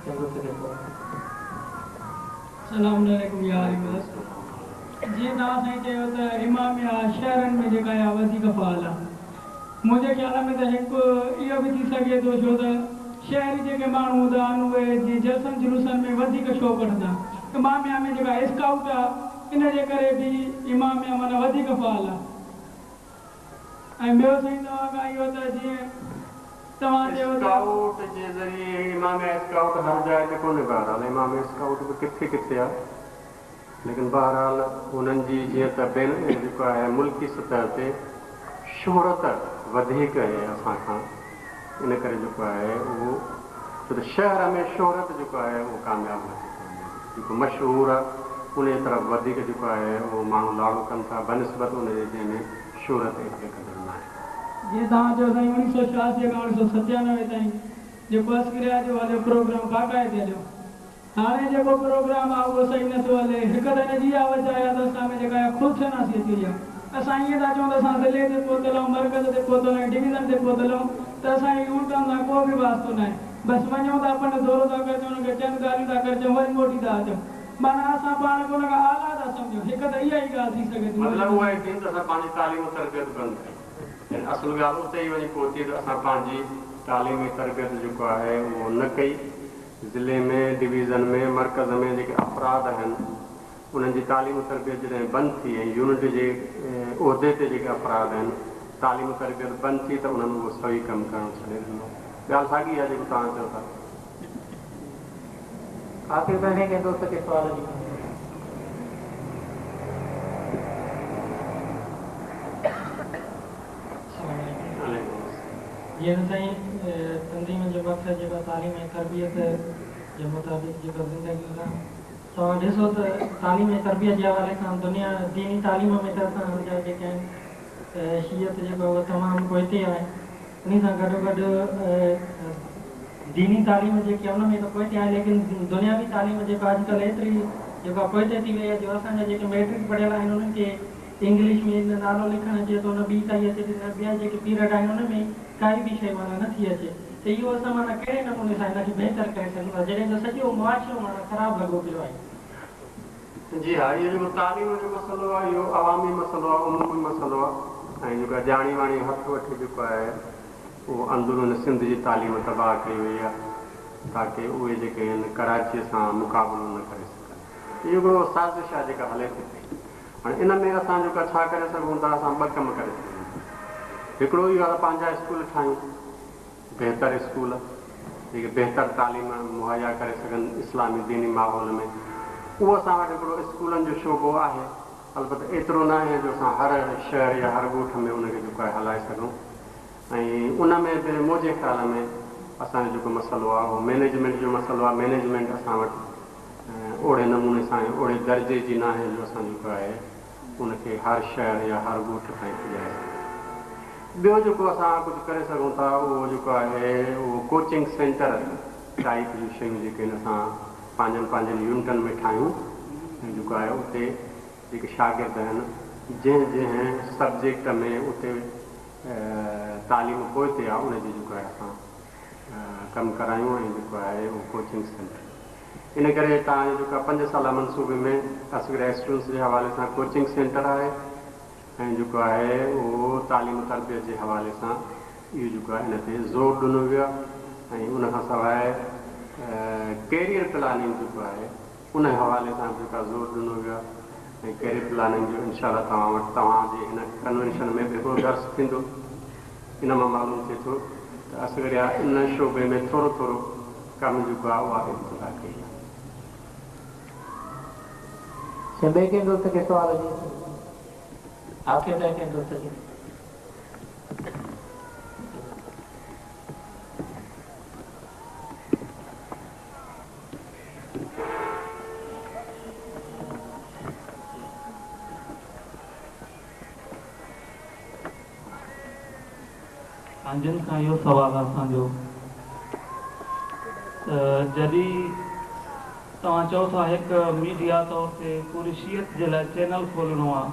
ڪنهن دوست کي سوال. سلام عليڪم يا علي مدد. جيئن توهان سائين چيو ته اماميه شهرن ۾ جيڪا آهي وڌيڪ فعال آهي. منهنجي خيال ۾ ته هڪ اهو به ٿي سگهي ٿو ڇو ته شهري جيڪي ماڻهو هوندا آهن اهي جيئن جلسن جلوسن ۾ وڌيڪ شوق وٺندا آهن. اماميه ۾ جيڪا اسڪائوٽ آهي ان جي ڪري به اماميه معنيٰ وڌيڪ فعال آهي. ۽ ٻيو سائين توهان کان اهو ته جيئن توهان چيو ته. اسڪائوٽ جي ذريعي اماميه اسڪائوٽ هر جاء تي ڪونهي بهرحال اماميه اسڪائوٽ به ڪٿي ڪٿي آهي ليڪن بهرحال انهن جي جيئن ته بين جيڪو آهي ملڪي سطح تي شهرت وڌيڪ آهي اسان کان ان ڪري جيڪو آهي اهو ڇو ته شهر ۾ شهرت جيڪو آهي اهو ڪامياب نٿي ٿي وڃي جيڪو مشهور آهي ان جي طرف وڌيڪ جيڪو آهي اهو ماڻهو لاڙو ڪن ٿا بنسبت ان جي جنهن ۾ شهرت ايتري قدر ناهي. جيئن توهان چيو سائين اوڻيهه سؤ ڇهاسي کان اوڻيهه سؤ ستيانوي تائين جيڪو اصغريا جو هليو پروگرام باقاعدي هليو هاڻي جيڪو پروگرام آ اهو صحيح نه ٿو هلي هڪ ته ان جي اها وجه آهي ته اسان ۾ جيڪا اها خود شناسي اچي وئي آ اسان ائين ٿا چئون ته اسان ضلعي تي پهتل آهيون مرڪز تي پهتل آهيون ڊويزن تي پهتل آهيون ته اسان کي يونٽن سان ڪو به واسطو ناهي بس وڃون ٿا پنڌ دورو ٿا ڪري اچون انهن کي چند ڳالهيون ٿا ڪري اچون وري موٽي ٿا اچون. معنيٰ اسان پاڻ کي ان کان اعليٰ ٿا سمجهون. هڪ ته اها ئي ڳالهه ٿي سگهي ٿي. مطلب اهو آهي ته اسان پنهنجي تعليم و تربيت بند ڪئي. يعني اصل ڳالهه اتي ئي وڃي پهتي ته اسان پنهنجي تعليم ۽ تربيت جيڪو آهي اهو نه ڪئي. ضلعي ۾، ڊويزن ۾، مرڪز ۾ جيڪي افراد آهن انهن جي تعليم و تربيت جڏهن بند ٿي ۽ يونٽ جي عهدي تي جيڪي افراد آهن تعليم و تربيت بند ٿي ته انهن اهو صحيح ڪم ڪرڻ ڇڏي ڏنو. ڳالهه ساڳي آهي جيڪو توهان چئو ٿا. آخر تائين ڪنهن دوست کي سوال جي. جيئن ته سائين تنظيم جو مقصد جيڪو تعليم ۽ تربيت جي مطابق جيڪا زندگي گذارڻ توهان ڏسو ته تعليم ۽ تربيت جي حوالي سان دنيا ديني تعليم ۾ ته اسان جا جيڪي آهن شيعت جيڪو آهي اهو تمام پوئتي آهي انهي سان گڏوگڏ ديني تعليم جيڪي آهي ان ۾ ته پوئتي آهي ليڪن دنياوي تعليم جيڪا اڄڪلهه ايتري جيڪا پوئتي ٿي وئي آهي جو اسان جا جيڪي ميٽرڪ پڙهيل آهن انهن کي انگلش ۾ نه نالو لکڻ اچي ٿو نه ٻي ڪائي اچي ٿي نه ٻيا جيڪي پيرڊ آهن ان ۾ ڪائي به شيء معنيٰ نه ٿي اچي ته اهو اسان معنيٰ ڪهڙي نموني سان هن کي بهتر ڪري سگهون ٿا جڏهن ته سڄو معاشرو معنيٰ خراب لڳو پيو آهي. جي ها اهو جيڪو تعليم جو مسئلو آهي اهو عوامي مسئلو آهي عمومي مسئلو آهي ۽ جيڪو آهي ڄاڻي واڻي هٿ وٺي جيڪو آهي اهو اندرون سنڌ جي تعليم تباهه ڪئي وئي آهي تاڪه اهي جيڪي آهن ڪراچيء سان مقابلو نه ڪري سگهن اهو هڪڙو سازش آهي جيڪا هلي ٿي پئي هاڻي ان ۾ اسان جيڪو ڇا ڪري سگهون ٿا اسان ٻه ڪم ڪري سگهون ٿا هڪڙو اهو آهي ته پنهنجا اسڪول ٺاهيون بهتر اسڪول جيڪي بهتر تعليم مهيا ڪري سگهن اسلامي ديني ماحول ۾ اهو اسان وٽ هڪڙو اسڪولن جو شعبو آهي البته ايترو ناهي جو اسان هر شهر يا هر ڳوٺ ۾ ان کي جيڪو آهي هلائي سگهون ۽ ان ۾ به منهنجي خيال ۾ اسان جو جيڪو مسئلو آهي اهو مئنيجمينٽ جو مسئلو آهي مئنيجمينٽ اسان وٽ اوڙي نموني سان ۽ اوڙي درجي جي ناهي جو اسان جيڪو آهي ان کي هر شهر يا هر ڳوٺ تائين پڄائي سگهون. ٻيو جيڪو اسان ڪجهه ڪري سگهون ٿا اهو جيڪو آهي اهو ڪوچنگ سينٽر ٽائيپ جون شيون جيڪي آهن اسان پنهنجن پنهنجن يونٽن ۾ ٺاهيون ۽ جيڪو آهي اتي جيڪي شاگرد آهن جنهن جنهن سبجيڪٽ ۾ اتي تعليم پوئتي آهي ان جي جيڪو آهي اسان ڪم ڪرايون ۽ جيڪو آهي اهو ڪوچنگ سينٽر ان ڪري توهان جو جيڪو پنج سالا منصوبي ۾ اصغر اسٽوڊنٽس جي حوالي سان ڪوچنگ سينٽر آهي ۽ جيڪو آهي اهو تعليم و تربيت جي حوالي سان اهو جيڪو آهي ان تي زور ڏنو ويو آهي ۽ ان کان سواء ڪيريئر پلاننگ جيڪو آهي ان حوالي سان به جيڪو آهي زور ڏنو ويو آهي ۽ ڪيريئر پلاننگ جو انشاء الله توهان وٽ توهان جي هن ڪنوينشن ۾ به هڪڙو درس ٿيندو. ان مان معلوم ٿئي ٿو ته اصغريا ان شعبي ۾ ٿورو ٿورو ڪم جيڪو آهي اها ابتدا ڪئي آهي. سائين ٻئي ڪنهن دوست کي سوال هجي آخر تائين ڪنهن دوست کي. سائين جن کان اهو سوال آهي اسان جو ته جڏهن توهان چئو ٿا هڪ ميڊيا طور تي پوري شيعت جي لاء چينل کولڻو آهي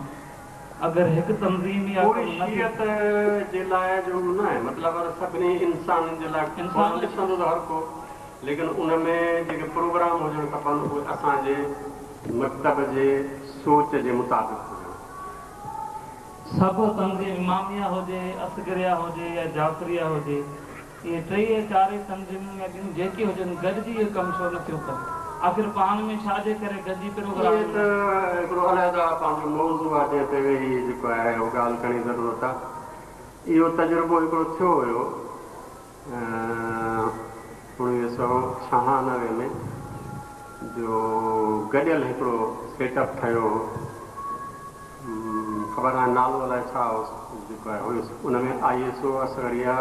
اگر هڪ تنظيم اها پوري ڪم نه ٿي شيعت جي لاء جو نه آهي مطلب سڀني انسانن جي لاء انسان ڏسندو ته هر ڪو ليڪن ان ۾ جيڪي پروگرام هجڻ کپن اهي اسان جي مڪتب جي سوچ جي مطابق هجڻ. سڀ تنظيم اماميه هجي، اصغريه هجي يا جعفريه هجي، اهي ٽيئي يا چارئي تنظيمون يا ٻيون جيڪي هجن گڏجي اهو ڪم ڇو نه ٿيون ڪن؟ آخر پاڻ ۾ ڇا جي ڪري گڏجي پروگرام اهي ته هڪڙو علحده پنهنجو موضوع آهي جنهن تي ويهي جيڪو آهي اهو ڳالهه ڪرڻ جي ضرورت آهي. اهو تجربو هڪڙو ٿيو هيو 1996 ۾ جو گڏيل هڪڙو سيٽ اپ ٺهيو هو. خبر ناهي نالو الائي ڇا هوس جيڪو آهي هيس ان ۾ I S O Asgharia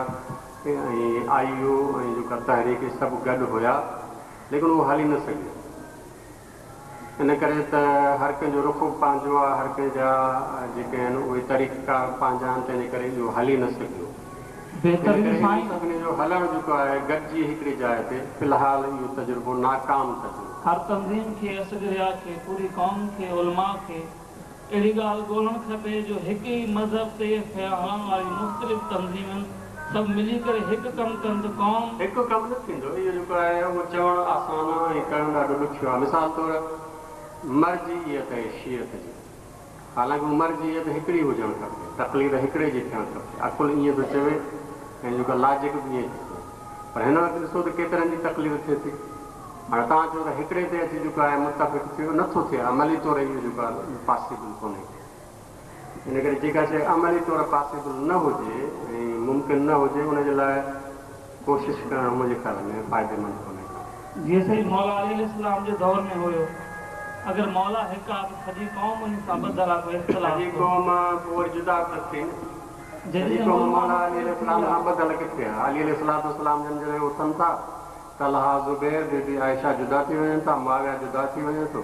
۽ I U ۽ جيڪا تحريڪ سڀ گڏ هيا ليڪن اهو هلي نه سگهيو ان ڪري ته هر ڪنهن جو رخ به پنهنجو آهي هر ڪنهن جا جيڪي آهن اهي طريقا پنهنجا آهن تنهن جي ڪري اهو هلي نه سگهيو ان بهترين ڪري سائين. سڀني جو هلڻ جيڪو آهي گڏجي هڪڙي جاء تي في الحال اهو تجربو ناڪام تجربو. هر تنظيم کي اصغريا کي پوري قوم کي علماء کي اهڙي ڳالهه ڳولڻ کپي جو هڪ ئي مذهب تي هلڻ واريون مختلف تنظيمون سڀ ملي ڪري هڪ ڪم ڪن ته قوم. هڪ ڪم نه ٿيندو. اهو جيڪو آهي اهو چوڻ آسان آهي ۽ ڪرڻ ڏاڍو ڏکيو آهي. مثال طور مرجعيت ۽ شيعت جي. حالانڪ مرجعيت هڪڙي هجڻ کپي، تقليد هڪڙي جي ٿيڻ کپي. عقل ائين ٿو چوي ۽ جيڪا لاجڪ به ائين ٿي چوي. پر هن وقت ڏسو ته ڪيترن جي تقليد ٿئي ٿي. هاڻي توهان چئو ته هڪڙي تي اچي جيڪو آهي متفق ٿيو، نه ٿو ٿئي. عملي طور اهو جيڪو آهي پاسيبل ڪونهي. ان ڪري جيڪا شيء عملي طور پاسيبل نه هجي ۽ ممڪن نه هجي ان جي لاء ڪوشش ڪرڻ منهنجي خيال ۾ فائديمند ڪونهي ڪو. جيئن سائين مولا علي عليه السلام جي دور ۾ هيو اگر مولا هڪ آ ته سڄي قوم انهي سان ٻڌل آ ڪو اختلاف سڄي ڪونهي. قوم پوء وري جدا به نه ٿي نه. سڄي جڏهن قوم مولا مولا علي عليه السلام علي سان ٻڌل ڪٿي آ؟ علي عليه الصلوة والسلام جن جڏهن اٿن ٿا، طلحه، زبير، بي بي عائشه جدا ٿي وڃن ٿا، معاويه جدا ٿي وڃي ٿو.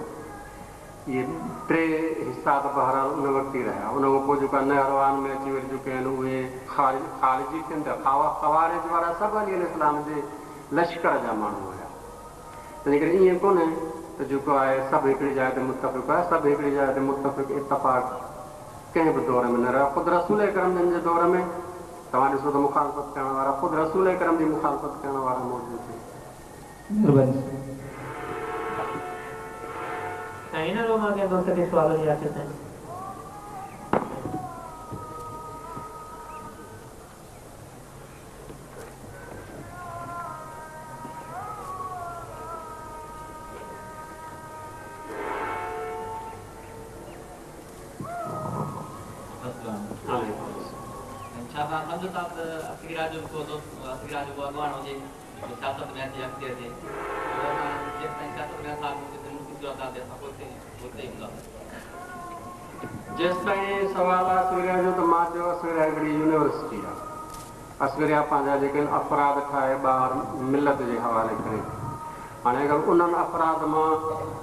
اهي ٽي حصا ته بهرحال ان وقت ئي رهيا. ان کان پوء جيڪا نهروان ۾ اچي وري جيڪي آهن اهي خارجي ٿين ٿا. خوارج وارا سڀ علي عليه السلام جي لشڪر جا ماڻهو هيا. تنهن ڪري ائين ڪونهي ته جيڪو آهي سڀ هڪڙي جاء تي متفق هيا. سڀ هڪڙي جاء تي متفق اتفاق ڪنهن به دور ۾ نه رهيو. خود رسول اڪرم جن جي دور ۾ توهان ڏسو ته مخالفت ڪرڻ وارا خود رسول اڪرم جي مخالفت ڪرڻ وارا موجود هيا. مھرباني سائين. هن رو مان ڪنهن دوست کي سوال هجي آصف سائين. ڇا توهان سمجهو ٿا ته اصغيرا جو به ڪو دوست اصغيرا جو ڪو اڳواڻ هجي جيڪو سياست ۾ اچي اڳتي اچي ڇو ته اسان جيستائين سياست ۾ نٿا اچون تيستائين ملڪي صورتحال تي اسان پوئتي پوئتي ئي هونداسين. جيستائين سوال آ اصغريا جو ته مان چيو اصغريا هڪڙي يونيورسٽي آ. اصغريا پنهنجا جيڪي آهن افراد ٺاهي ٻاهر ملت جي حوالي ڪري ٿي. هاڻي اگر انهن افراد مان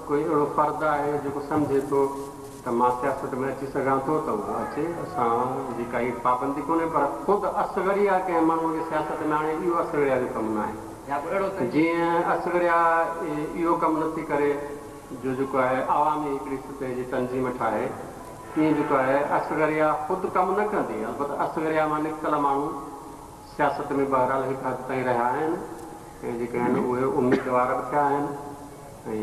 ڪوئي اهڙو فرد آهي جيڪو سمجهي ٿو ته مان سياست ۾ اچي سگهان ٿو ته اهو اچي، اسان جي ڪائي پابندي ڪونهي پر خود اصغريا ڪنهن ماڻهوء کي سياست ۾ آڻي اهو اصغريا جو ڪم ناهي. جيئن اصغريا اهو ڪم نٿي ڪري جو جيڪو آهي عوامي هڪڙي سطح جي تنظيم ٺاهي تيئن جيڪو آهي اصغريا خود ڪم نه ڪندي البته اصغريا مان نڪتل ماڻهو سياست ۾ بهرحال هڪ حد تائين رهيا آهن ۽ جيڪي آهن اهي اميدوار به ٿيا آهن ۽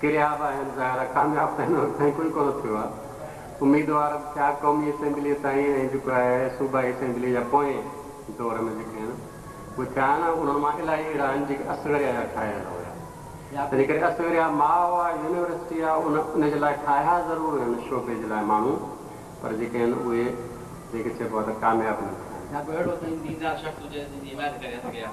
ڪريا به آهن ظاهر آهي ڪامياب ته هن وقت تائين ڪوئي ڪونه ٿيو آهي اميدوار به ٿيا قومي اسيمبليء تائين ۽ جيڪو آهي صوبائي اسيمبليء جا پوئين دور ۾ جيڪي آهن اهي ٿيا آهن انهن مان الاهي اهڙا آهن جيڪي اصغريا جا ٺاهيل هيا تنهن ڪري اصغريا ماء آ يونيورسٽي آ ان ان جي لاء ٺاهيا ضرور هن شعبي جي لاء ماڻهو پر جيڪي آهن اهي جنهن کي چئبو آ ته ڪامياب نه ٿيا آهن. يا ڪو اهڙو ديندار شخص هجي جنهن جي حمايت ڪري اصغريا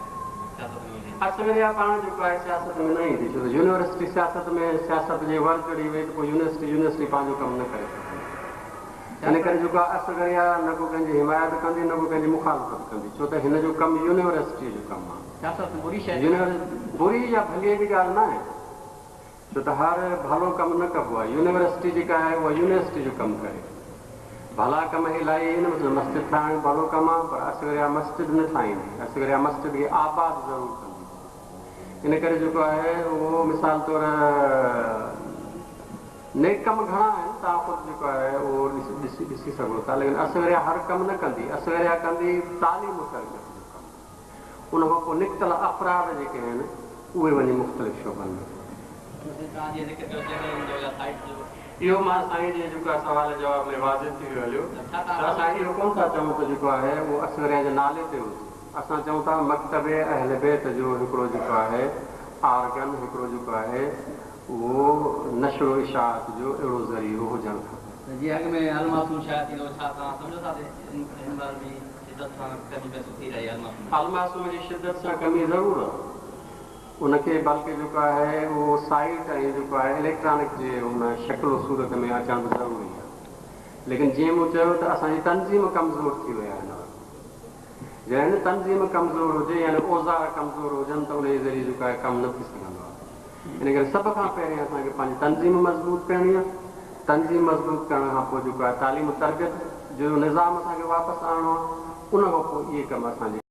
سياست ۾ هجي. اصغريا پاڻ جيڪو آهي سياست ۾ نه ايندي ڇو ته يونيورسٽي سياست ۾ سياست جي ور چڙهي وئي ته پوء يونيورسٽي يونيورسٽي پنهنجو ڪم نه ڪري سگهندي ان ڪري جيڪو آهي اصغريا نه ڪو ڪنهن جي حمايت ڪندي نه ڪو ڪنهن جي مخالفت ڪندي ڇو ته هن جو ڪم يونيورسٽيء جو ڪم آهي. سياست بري شيء ناهي. بري يا ڀليء جي ڳالهه ناهي، ڇو ته هر ڀلو ڪم نه ڪبو آهي. يونيورسٽي جيڪا آهي اها يونيورسٽي جو ڪم ڪري. ڀلا ڪم الاهي آهن، مثلاً مسجد ٺاهڻ ڀلو ڪم آهي، پر اصغريا مسجد نه ٺاهيندي، اصغريا مسجد کي آباد ضرور ڪندي. ان ڪري جيڪو آهي اهو مثال طور نيڪ ڪم گهڻا آهن، توهان خود جيڪو آهي اهو ڏسي سگهو ٿا، ليڪن اصغريا هر ڪم نه ڪندي، اصغريا ڪندي تعليم و تربيت جو ڪم. ان کان پوء نڪتل افراد جيڪي آهن اهي وڃي مختلف شعبن ۾. اهو مان سائين جي جيڪو آهي سوال جواب ۾ واضح ٿي ويو هليو ته اسان اهو ڪونه ٿا چئون ته جيڪو آهي اهو اصغريا جي نالي تي هجي اسان چئون ٿا مڪتب اهل بيت جو هڪڙو جيڪو آهي آرگن هڪڙو جيڪو آهي اهو نشر و اشاعت جو اهڙو ذريعو هجڻ کپي. جيئن اڳ ۾ المعصوم شايع ٿيندو هو ڇا توهان سمجهو ٿا ته هن مهل به شدت سان ڪمي محسوس ٿي رهي آهي المعصوم ۾. المعصوم جي شدت سان ڪمي ضرور آهي ان کي بلڪه جيڪو آهي اهو سائيٽ ۽ جيڪو آهي اليڪٽرانڪ جي ان شڪل و صورت ۾ اچڻ به ضروري آهي ليڪن جيئن مون چيو ته اسان جي تنظيم ڪمزور ٿي وئي آهي هن وقت جڏهن تنظيم ڪمزور هجي يعني اوزار ڪمزور هجن ته ان جي ذريعي جيڪو آهي ڪم نه ٿي سگهندو آهي ان ڪري سڀ کان پهرين اسان کي پنهنجي تنظيم مضبوط ڪرڻي آهي. تنظيم مضبوط ڪرڻ کان پوء جيڪو آهي تعليم و تربيت جو نظام اسان کي واپس آڻڻو آهي. ان کان پوء اهي ڪم اسان جي.